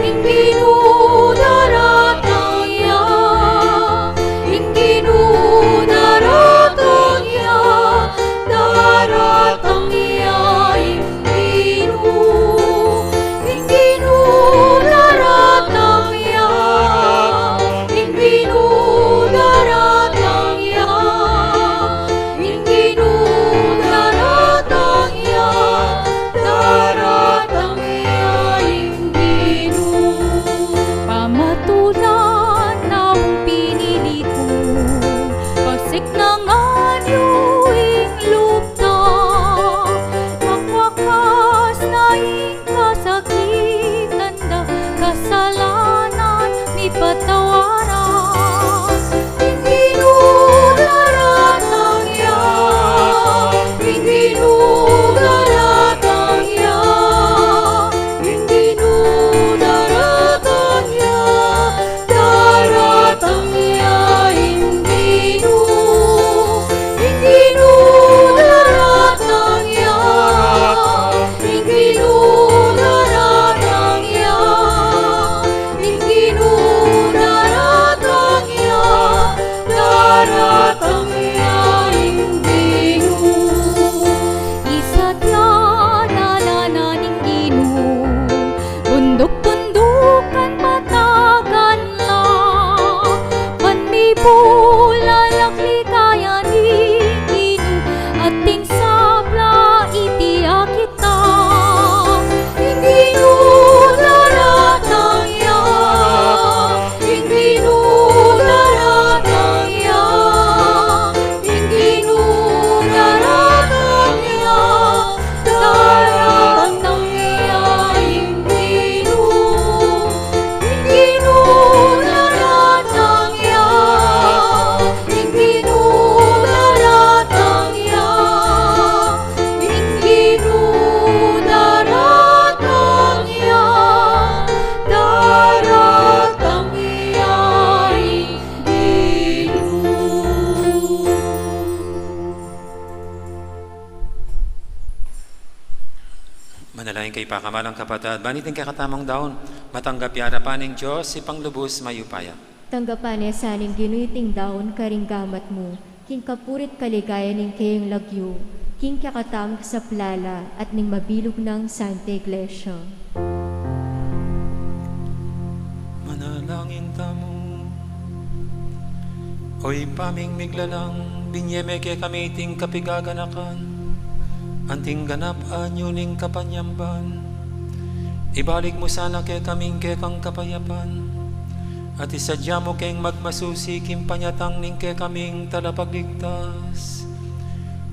ing Ginu daratang ya, ing Ginu daratang ya, daratang ya ing Ginu. Ing Ginu daratang ya, ing Ginu daratang ya, ing Ginu daratang ya, daratang ya ing Ginu. Pamatulan na ing pinili ku, pasik na ngan yu ing lub da, makwakas na ing kasakitan da, kasalanan mipatawaran. Ing Ginu daratang ya, ing Ginu daratang ya, ing Ginu daratang ya, daratang ya ing Ginu. Ing Ginu daratang ya, ing Ginu daratang ya, ing Ginu daratang ya, daratang ya ing Ginu. Isadya na la na ning Ginu, bunduk-bundukan patagan la, ban mibulalak ligaya ning Ginu, atin sabla iti akit ta. Ing Ginu daratang ya, ing Ginu daratang ya, ing Ginu daratang ya, daratang ya ing Ginu. Ing Ginu daratang ya, ing Ginu daratang ya, ing Ginu daratang ya, daratang ya ing Ginu. Manalangin kayu, pakamalan kung kapatad, ban iting kekatamung daun matanggap ya arapan ning Dios, Ibpang lubus mayupaya. Tanggapan na sa ning Ginu iting daun karing gamat mu, king kapurian at kaligayan ning keyang lagyu, king kekatamung kasaplalan at ning mabilug nang Santa Iglesia. Manalangin tamu. O Ibpa ming miglalang, binie mu kekami iting kapigaganakan, anting ganap anyu ning kapanyamban. Ibalik mu sana kekami ing kekang kapayapan, at isadya mu keng magmasusi king panyatang ning kekaming Talapagligtas.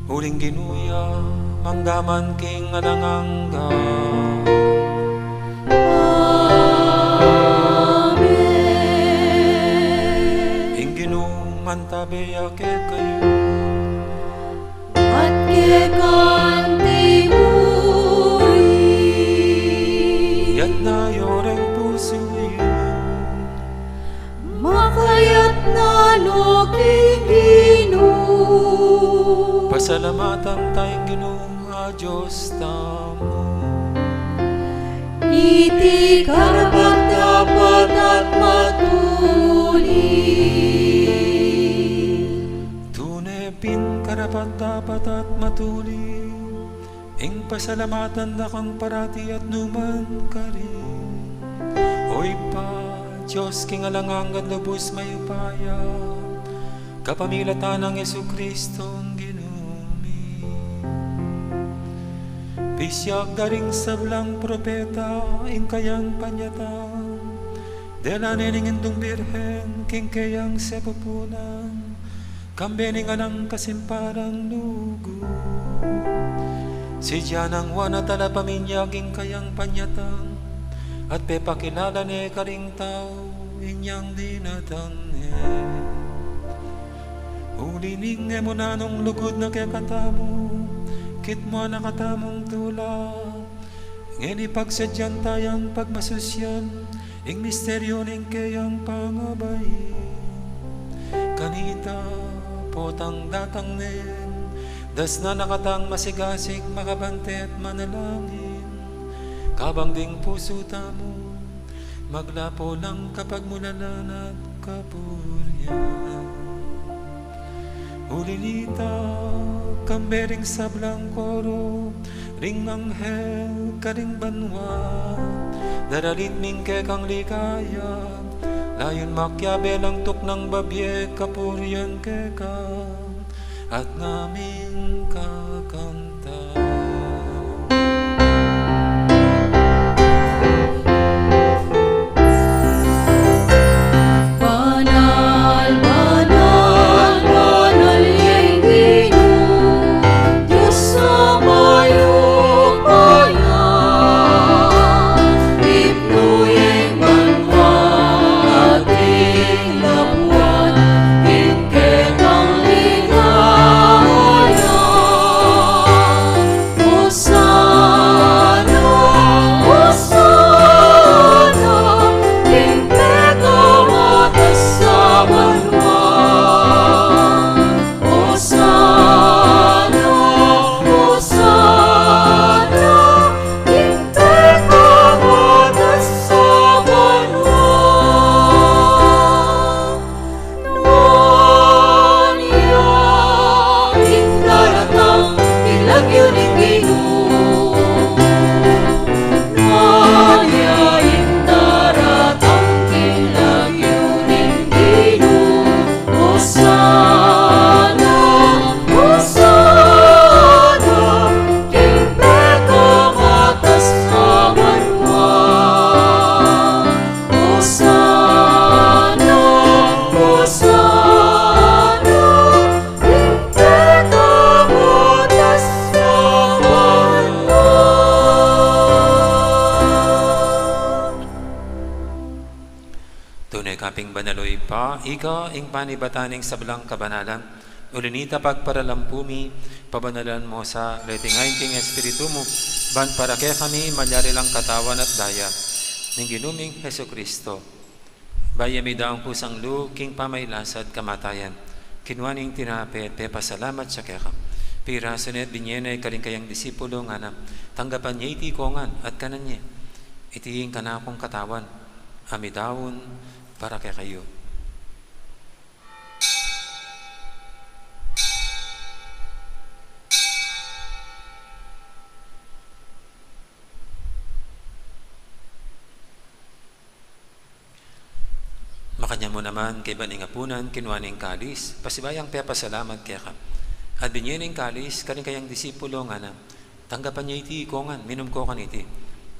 Uling Ginu ya, mangga man king alang angga. Amen. Ing Ginu mantabe ya kekayu. At keka mu rin. Itas yu reng pusu yu. Makatas na King Ginu. Pasalamatan taya ing Ginu a Dios tamu. Iti karapat-dapat at matulid. Tune pin karapat-dapat at matulid ing pasalamatan da kang parati at nukarin man. O Ibpa, Dios king alang angga at lubus mayupaya, kapamilatan nang Jesucristo a Ginu mi. Pisiag da ring sablang propeta ing kayang panyatang, dela ne ning Indung Birhen king kayang sepupunan, kambe ning alang kasimpalang lugud. Sidya nang wana talapaminyag ing kayang panyatang, at pepakilala ne karing tau inyang dinatang ne. Uli ning e mu nanung lugud na kekatamu, kitmuan na katamung tula, ngeni pagsadyan tayang pagmasusyan ing misteryu ning keyang pangabain. Kanita potang datang ne, dasnan na katang masigasig, makabante at manalangin, kabang ding pusu tamu maglapo lang kapagmulalan at kapurian. Uli nita, kambe ring sablang koro ring anghel karing banua, daralit mi ing kekang ligaya, layun makiabe lang tuknang babie kapurian keka, at ngaming kakanta. Banal, banal, banal ya ing Ginu, Dios a mayupaya. Ipnu ya ing banua at ing labuan, ing kekang ligaya. Osana, Osana, king pekamatas a banua. Osana, Osana, king pekamatas a banua. Nuan ya ing daratang king lagyu ning Ginu. Nuan ya ing daratang king lagyu ning Ginu. Osana, Osana, king pekamatas a banua. Osana, Osana, king pekamatas a banua. Tune ka pin banal, o Ibpa, ika ing panibatan ning sablang kabanalan. Uli nita pagparalampu mi, pabanalan mu sa, reting ain king Espiritu mu, ban para kekami malyari lang katawan at daya ning Ginu ming Jesucristo. Bayu ya midaun kusang lub king pamagkasakit at kamatayan, kinua ne ing tinape, pepasalamat ya keka, pirasu ne at binie ne karing kayang disipulu, ngana: Tanggapan ye iti kongan at kanan ye. Iti ing kanakung katawan a midaun para kekayu. Makanyan mu naman, kaybat ning apunan, kinua ne ing kalis, pasibayu yang pepasalamat keka, at binie ne ing kalis karing kayang disipulu, ngana: Tanggapan ye iti kongan, minum ko kaniti.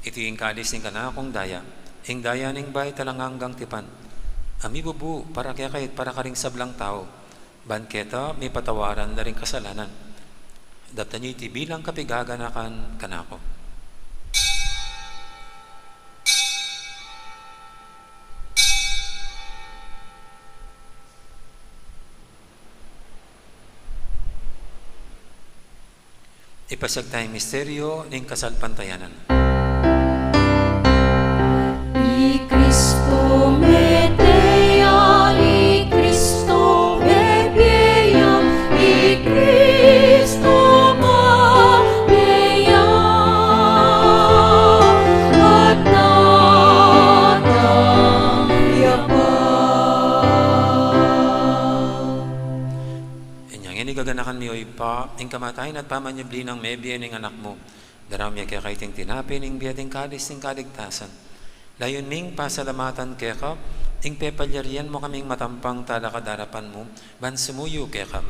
Iti ing kalis ning kanakung daya, ing daya ning bayu at alang anggang tipan, a mibubu para kekayu at para karing sablang tau, ban keta mipatawaran la ring kasalanan. Daptan ye iti bilang kapaganakan kanaku. Ipasiag taya ing misteryu ning kasalpantayanan. I Kristo mete ya, i Kristo Gaganakan mi, o Ibpa, ing kamatayan at pamanyubli nang mebie ning Anak mu. Daraun mi keka iting tinape ning bie at ing kalis ning kaligtasan. Layun ming pasalamatan keka ing pepalyarian mu kaming matampang talakad king arapan mu, ban sumuyu keka.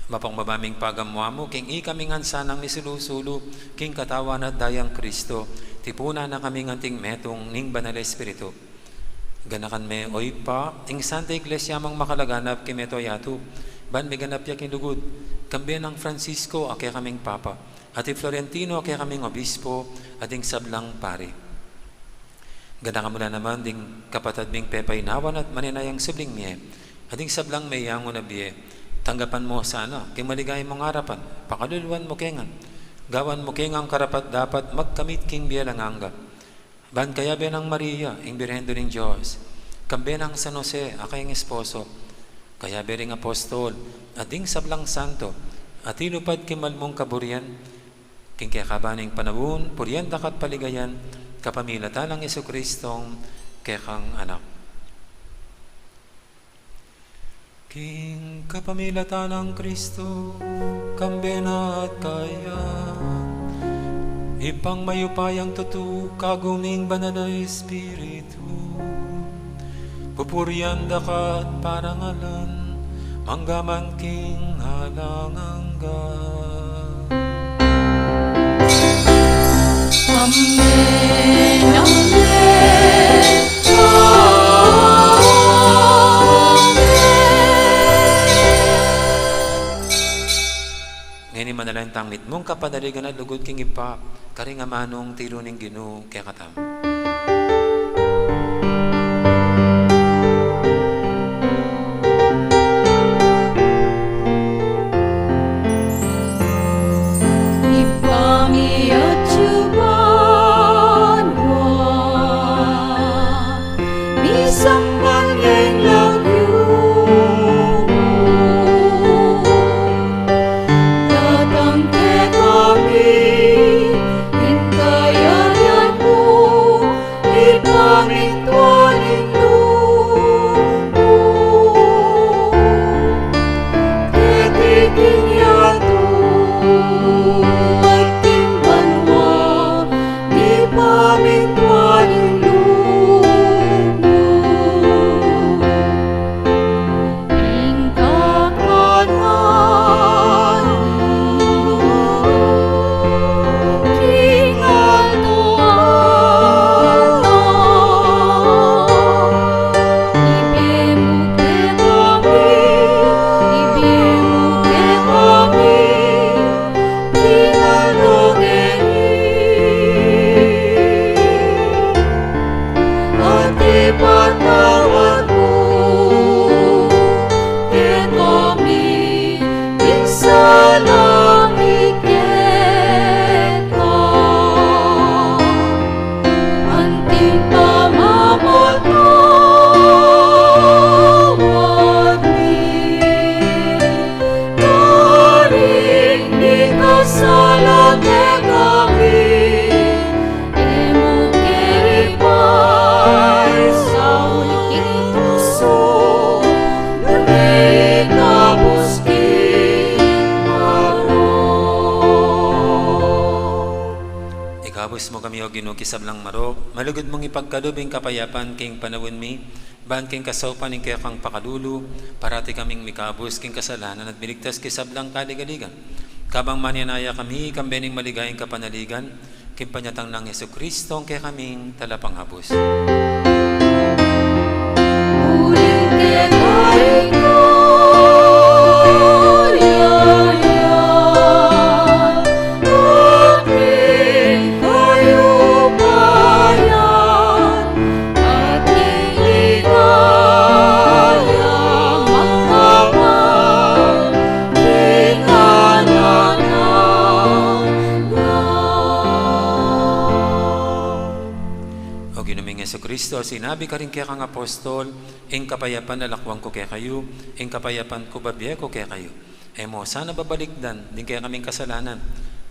Mapakumbaba ming pagamu-amu king ikami ngan sanang misulu-sulu king katawan at dayang Kristo, tipunan na kaming anting metung ning Banal a Espiritu. Ganakan me, o Ibpa, ing Santa Iglesia mung makalaganap king mabilug a yatu, ban miganap ya king lugud, kambe nang Francisco a kekaming Papa, at i Florentino a kekaming Obispo, at ding sablang pari. Ganakan mu la naman ding kapatad ming pepainawan at manenayang subling mie, at ding sablang meyangu na bie. Tanggapan mu sana king maligaya mung arapan, pakaluluan mu ke ngan, gawan mu ke ngan karapat-dapat magkamit king bie alang angga. Ban kayabe nang Maria, ing Birhen Indu ning Dios, kambe nang San Jose a kayang esposo, kayabe ring apostol, at ding sablang santo a tinupad king mal mung kaburian, king kekaban ning panaun, purian daka at paligayan, kapamilatan nang Jesucristong kekang Anak. King kapamilatan nang Kristo, kambe na at kaya, Ibpang mayupayang tutu, kagum ning Banal a Espiritu, pupurian daka at parangalan, mangga man king alang angga. Amen, amen, amen. Ngeni manalangin tang mitmung kapanaligan at lugud king Ibpa, karing amanung tiru ning Ginu kekatamu. Ibpa mi atsu ka banua, misamban ya ing lagyu mu, datang kekami ing kayarian mu, ipamintuan ing lub mu keti king yatu at king banua. Ipamintuan ing lub mu ing kakanan mi king aldo-aldo. Ibie mu kekami, ibie mu kekami king aldo ngeni, at ipatawad mu kekami ing sala mi keka, anting pamamatawad mi karing mikasala kekami. E mu ke ipaisaul king tuksu, nune ikabus king marok. Ikabus mu kami, O Ginu, king sablang marok, malugud mung ipagkalub ing kapayapan king panaun mi, ban king kasaupan ning kekang pakalulu, parati kaming mikabus king kasalanan at miligtas king sablang kaligaligan. Kabang manenaya kami, kambe ning maligayang kapanaligan, king panyatang nang Jesucristo, a kekaming Talapangabus. Uling keka ing kayarian, ing kayupayan, at ing ligaya, mangga man king alang angga. O Ginu ming Jesucristo, sinabi mu karing kekang apostol, "Ing kapayapan lalakwan ku kekayu, ing kapayapan ku babie ku kekayu." E mu sana babalikdan ding kekaming kasalanan,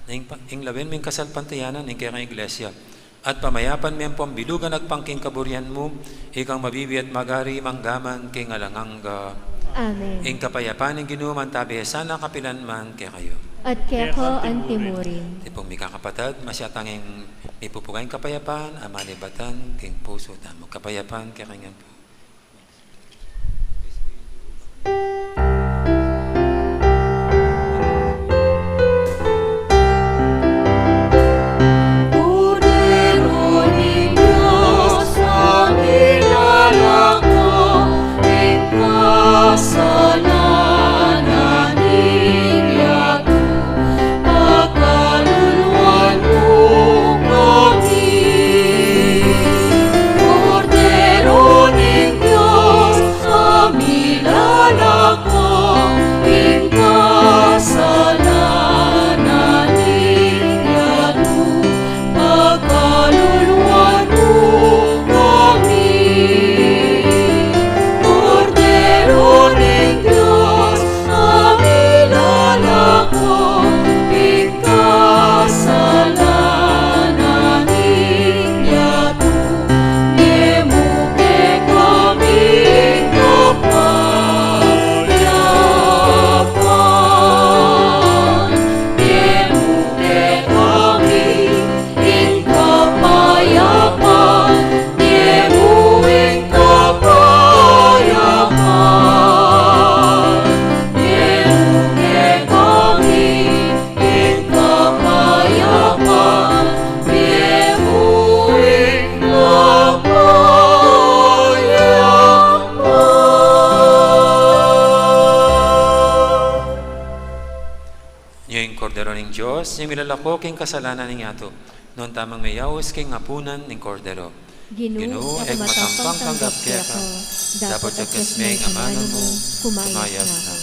ing pa-, ing lawen ming kasalpantayanan ning kekang Iglesia, at pamayapan me ampong bilugan agpang king kaburian mu, ikang mabibie at magari mangga man king alang angga. Amen. Ing kapayapan ning Ginu mantabi ya sana kapilan man kekayu. At keka antimurin. Tipong mikakapatad, masyatang ing mipupuga ing kapayapan, a malibatan king pusu tamu. Kapayapan kekayu ngan pu. Kordero ning Dios, a milalako king kasalanan ning yatu, pakaluluan mu kami. Kordero ning Dios, a milalako king kasalanan ning yatu, pakaluluan mu kami. Kordero ning Dios, a milalako king kasalanan ning yatu, ibie mu kekami ing kapayapan. Ibie mu kekami ing kapayapan. Ibie mu ing kapayapan. Ibie mu kekami ing kapayapan. Ibie mu ing kapayapan. Ini ing Kordero ning Dios, a milalako king kasalanan ning yatu. Nuan tamung meyaus king apunan ning Kordero. Ginu, Ginu, e ku matampang tanggap keka, dapot agkas me ing amanu mu, kumayap na.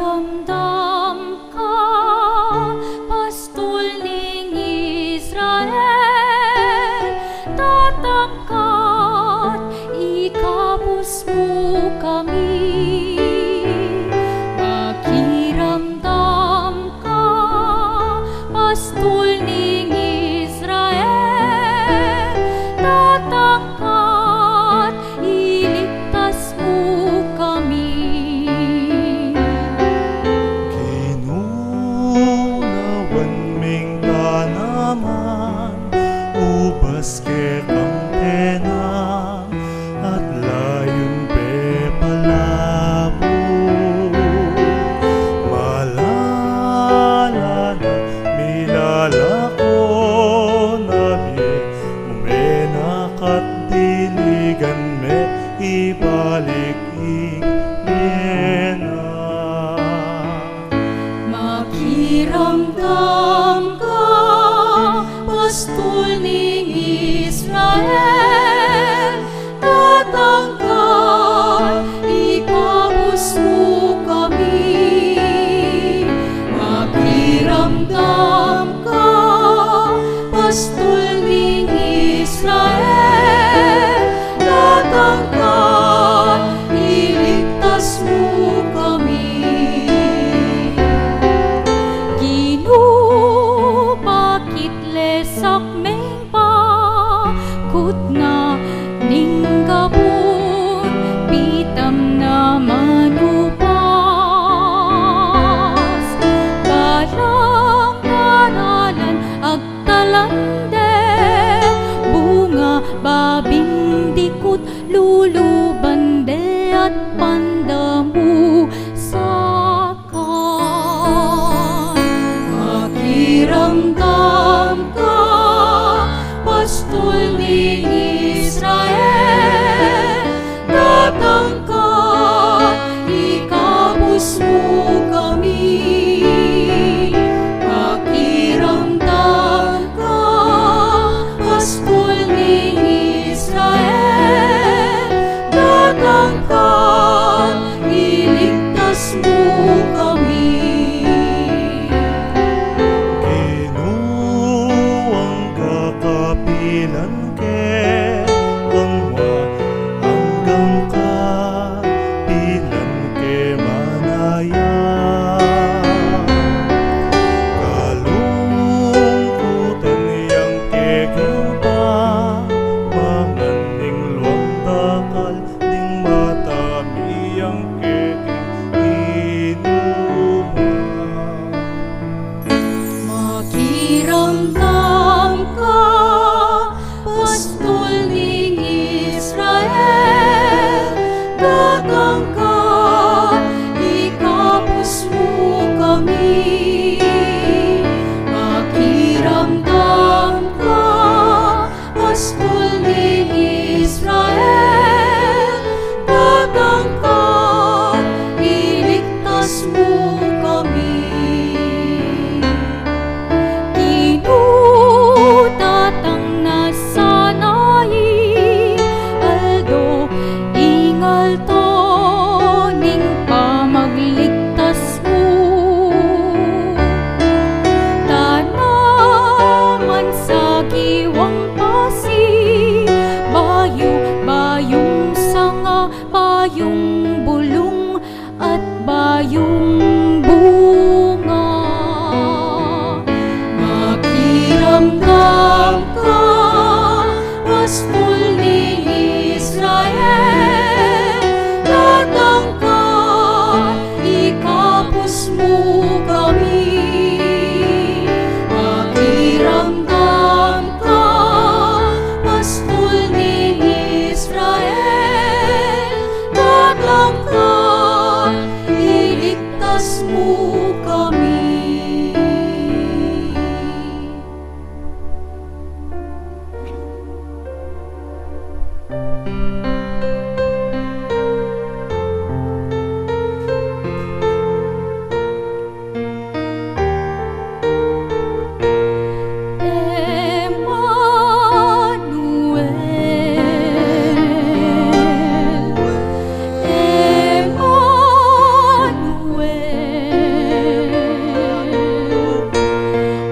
Makiramdam ka, pastul ning Israel, tatangkat, ikabus mu kami. Makiramdam ka, pastul ning Israel, tatangkat, iligtas mu kami. Ginu, lawan ming tanaman, ubas kekang tenang, at layun pepalabu. Malalan at milalako na bie mu, menak at diligan me, ibalik ing bie na. Makiramdam ka, pastul ning Israel, tatangkat, ikabus mu kami. Makiramdam ka, pastul ning Israel, tatangkat, iligtas mu kami. Ginu, pakit lesak meng pakutna ning gabun, pitam na manupas. Balang taralan agtalan de, bunga babing dikut, luluban de at pandamu sa Makiramdam ka, pastul ning Israel.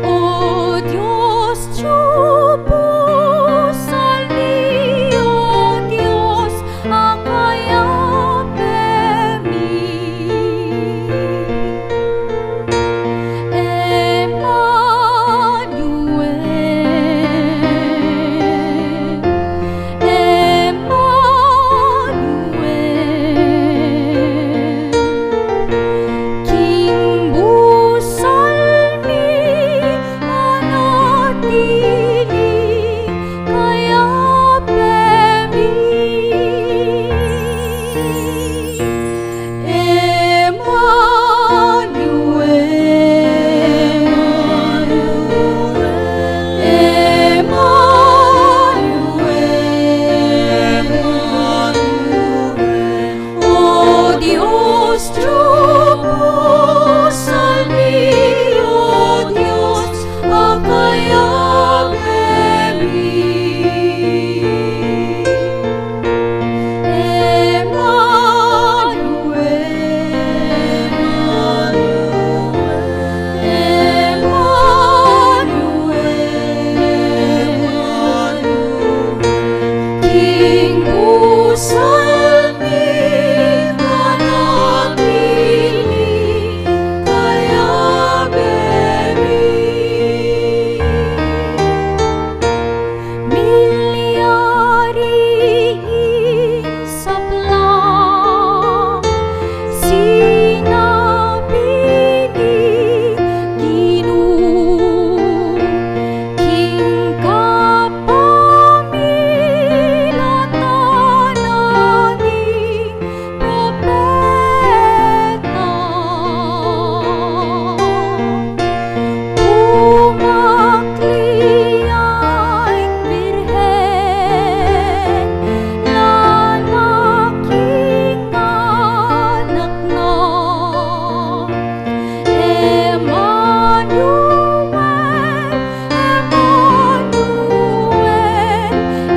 O Dios, tiyupu salmi, o Dios, a kayabe mi. Emmanuel, Emmanuel, king busal mi, manatili, kayabe mi. Emmanuel, Emmanuel, Emmanuel. O Dios, tiyupu salmi, o Dios, a kayabe mi. Emmanuel, Emmanuel, king busal mi, manatili, kayabe mi. Milyari ing sablang sinabi ning Ginu, king kapamilatan na ning propeta. Umakli ya ing Birhen, lanak ing anak na. Emmanuel, Emmanuel,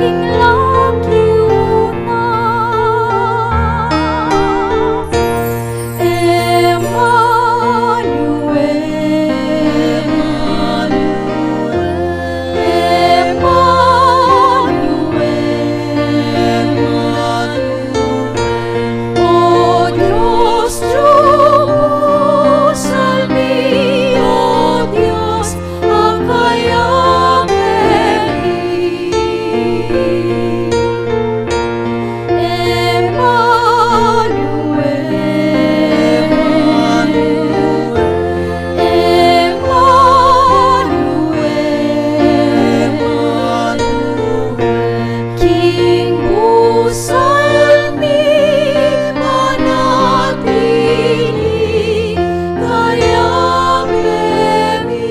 ing lagyu na. Emmanuel, Emmanuel, Emmanuel. O Dios, tiyupu salmi, o Dios, a kayabe mi. Emmanuel, Emmanuel, Emmanuel. King busal mi, manatili, kayabe mi.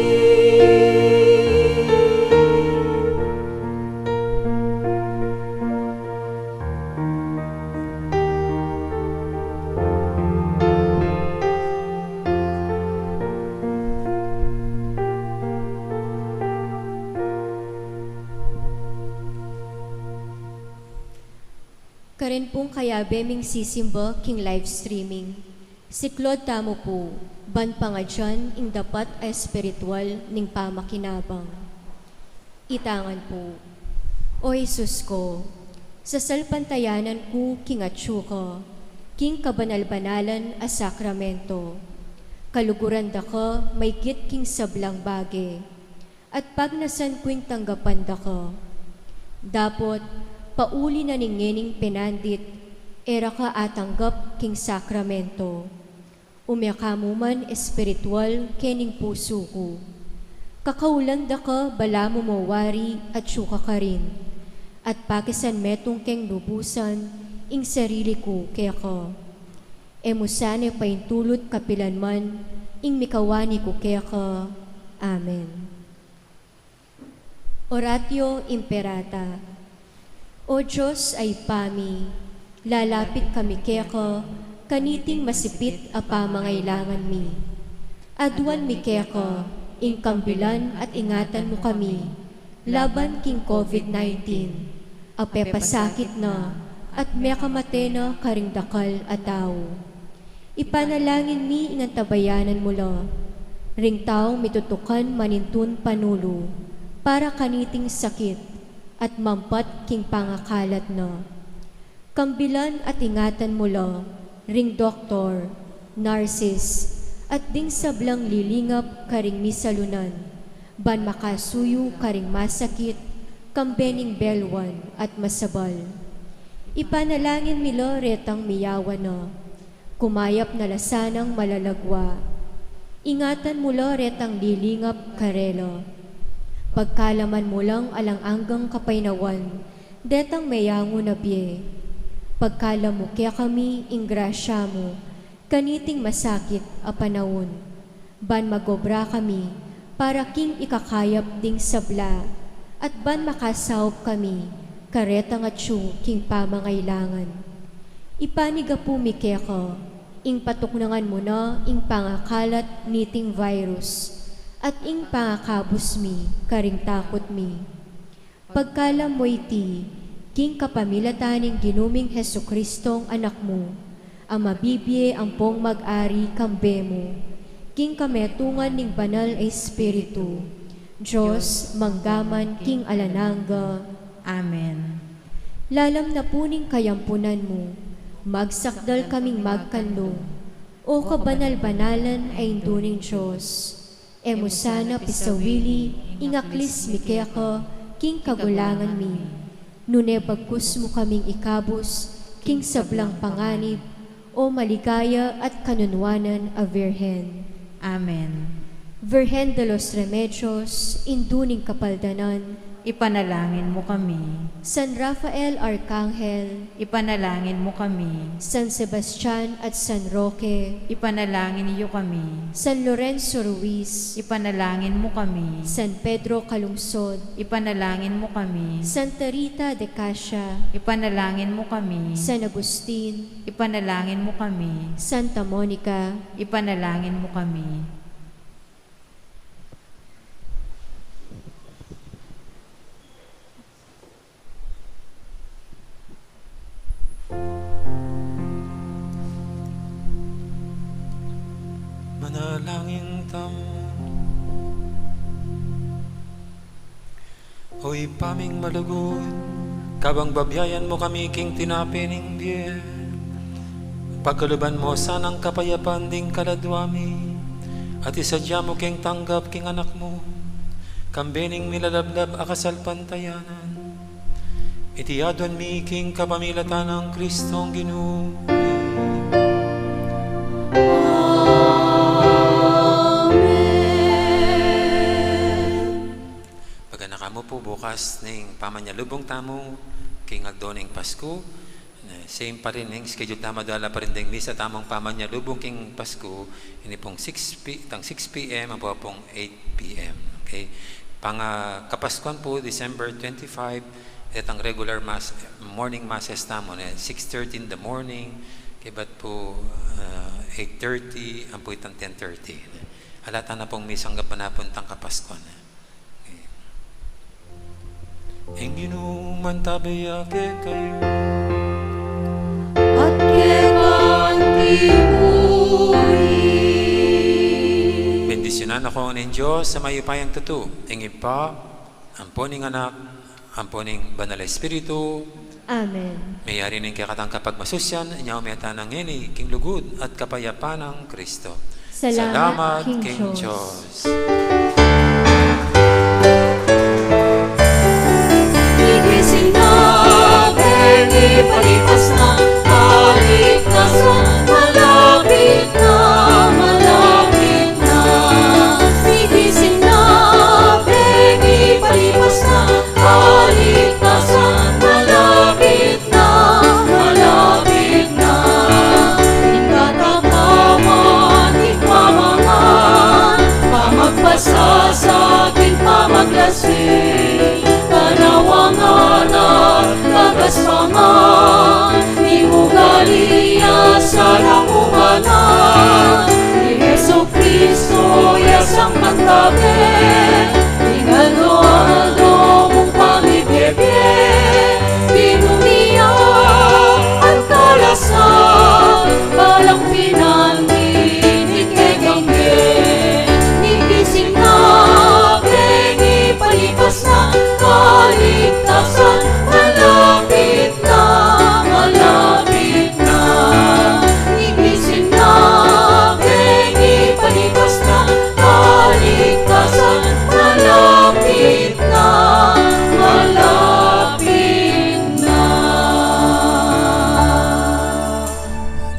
Karin pung kayabe ming sisimba king live streaming, siklaud tamu pu ban pangadyan ing dapat a espiritual ning pamakinabang. Itang pu. O Jesus ku, sasalpantayanan ku king atsu ka king kabanal-banalan a sakramento. Kaluguran da ka maygit king sablang bage, at pagnasan ku ing tanggapan da ka. Dapot, pauli na ning ngening penandit, e ra ka atanggap king sakramento. Ume ka mu man espiritual kening pusu ku. Kakaulan da ka balamu mo wari atsu ka karin, at pakisan metung keng lubusan ing sarili ku keka. E mu sana paintulut kapilan man ing mikawani ku keka. Amen. Oratio Imperata. O Dios a Ibpa mi, lalapit kami keka kaniting masipit a pamangailangan mi. Aduan mi keka ing kambilan at ingatan mu kami laban king COVID nineteen, a pepasakit na at mekamate na karing dakal a tau. Ipanalangin mi ing antabayanan mu la ring taung mitutukan manintun panulu para kaniting sakit at mampat king pangakalat na. Kambilan at ingatan mu la ring doktor, narsis, at ding sablang lilingap karing misalunan, ban makasuyu karing masakit, kambe ning belwan at masabal. Ipanalangin mi la retang miyawan na, kumayap na la sanang malalagwa. Ingatan mu la retang lilingap karela. Pagkalaman mu lang alang anggang kapaynawan detang meyangu na bie. Pagkalam mu kekami ing grasya mu kaniting masakit a panaun, ban magobra kami para king ikakayap ding sabla, at ban makasaup kami karetang atyu king pamangailangan. Ipanigapu mi keka ing patuknangan mu na ing pangakalat niting virus, at ing pangakabus mi karing takut mi. Pagkalam mu iti king kapamilatan ning Ginu ming Jesucristong Anak mu, a mabibie ampong mag-ari kambe mu king kametungan ning Banal a Espiritu, Dios, mangga man king alang angga. Amen. Lalam na pu ning kayampunan mu, magsakdal kaming magkanlung, O kabanal-banalan a Indu ning Dios. E mu sana pisawili ing aklis mi keka king kagulangan mi, nune bagkus mu kaming ikabus king sablang panganib, O maligaya at kanunwanan a Virgen. Amen. Virgen de los Remedios, Indu ning Kapaldanan, ipanalangin mu kami. San Rafael Arkanghel, ipanalangin mu kami. San Sebastian at San Roque, ipanalangin yu kami. San Lorenzo Ruiz, ipanalangin mu kami. San Pedro Calungsod, ipanalangin mu kami. Santa Rita de Cascia, ipanalangin mu kami. San Agustin, ipanalangin mu kami. Santa Monica, ipanalangin mu kami. Manalangin tamu. O Ibpa ming malugud, kabang babiayan mu kami king tinape ning bie, pagkaluban mu sanang kapayapan ding kaladua mi, at isadya mu king tanggap king Anak mu, kambe ning milalablab a kasalpantayanan. Iti aduan mi king kapamilatan nang Kristong Ginu mi. Amen. Paganakan mu pu, bukas ning pamanyalubung tamu king aldo ning Pasku. Eh, same pa rin ing schedule tamu, dala pa rin ding misa tamung pamanyalubung king Pasku, ini pung six P, tang six P M ampo pung eight P M. Okay? Pang, ah, Kapaskuan pu, December twenty-five, itang regular mass, morning masses tamu, ne, six thirty in the morning, kaybat pu, ah, eight thirty, ampo itang ten thirty. Ala tana pung misang gabanapun tang Kapaskuan. Ing Ginu mantabe ya kekayu. At keka mu rin. Bendisyunan na kayu ning Dios a mayupayang tutu, ing Ibpa, ampo ning Anak, ampo ning Banal a Espiritu. Amen. Meyari ning kekatang kapagmasusyan, inya meta na ngeni, king lugud at kapayapan nang Kristo. Salamat king Dios. Salamat king Dios. Gigising na, bengi palipas na, kaligtasan malapit na, malapit na. Gigising na, bengi palipas na, kaligtasan malapit na, malapit na. Ing tatak na man, ing pamangan, pamagpas Ning ugali ya sa nang umana, i Jesucristo ya sa mantabe, ning aldo-aldo mung pamibiebie, pinunia at kalasan, balang pinanlinis kekang bie, ning sinabi, ning palipas na kaligtasan, malapit na, malapit na. Ning sinabi, ning palipas na kaligtasan, malapit na, malapit na.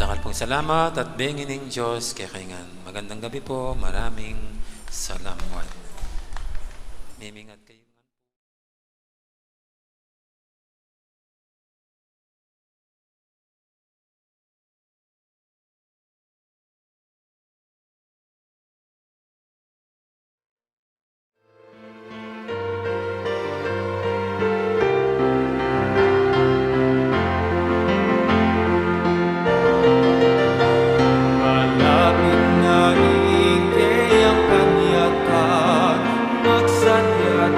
Dakal pung salamat at bengi ning Dios kekayu ngan. Magandang gabi po. Maraming salamat. Mimingat kayu. Malapit na ing keyang panyatag, magsadyat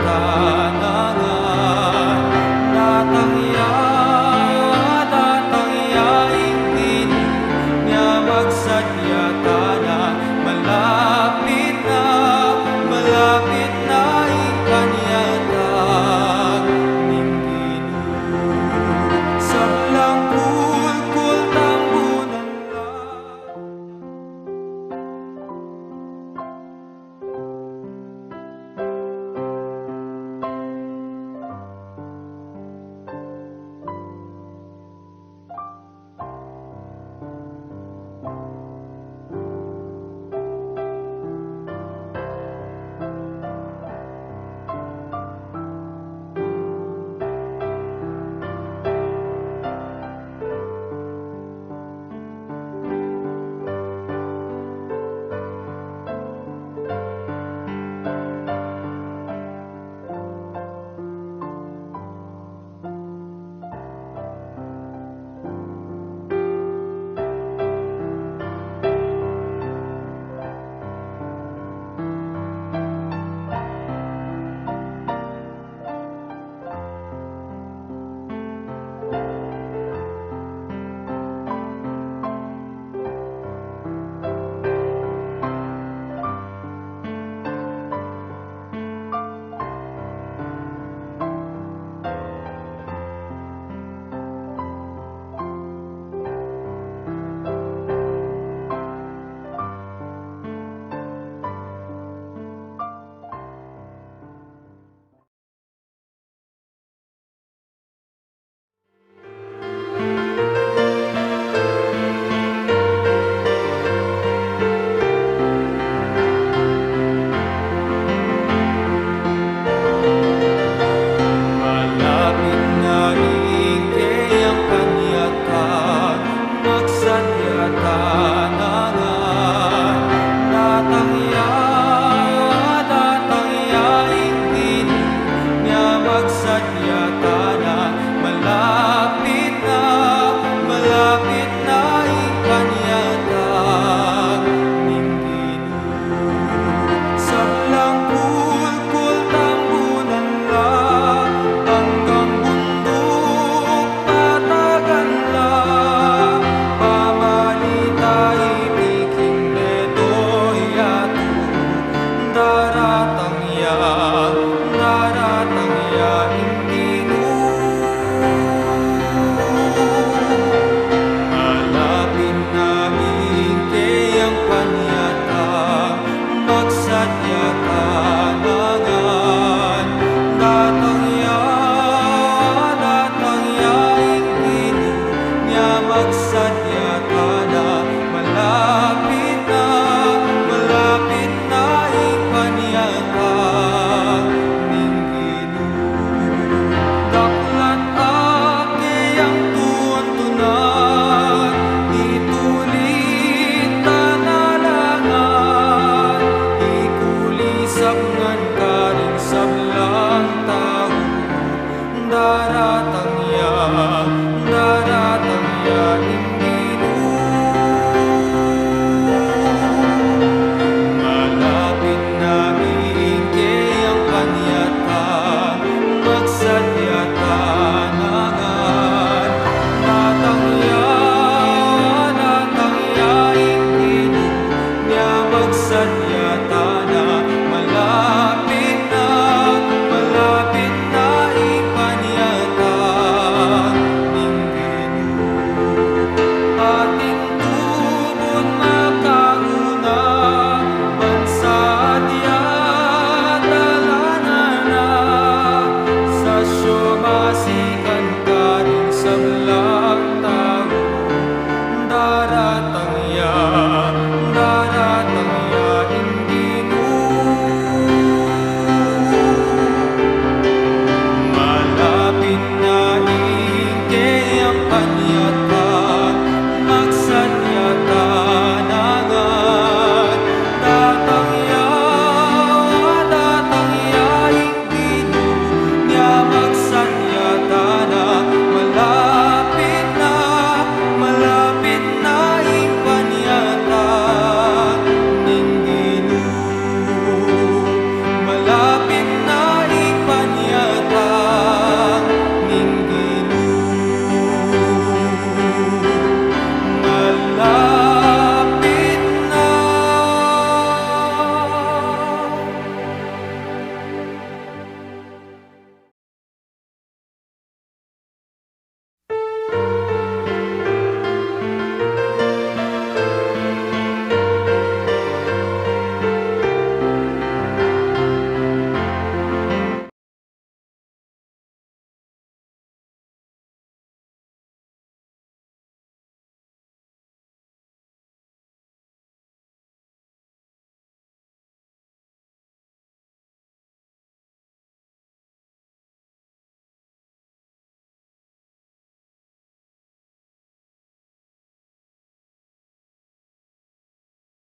Pan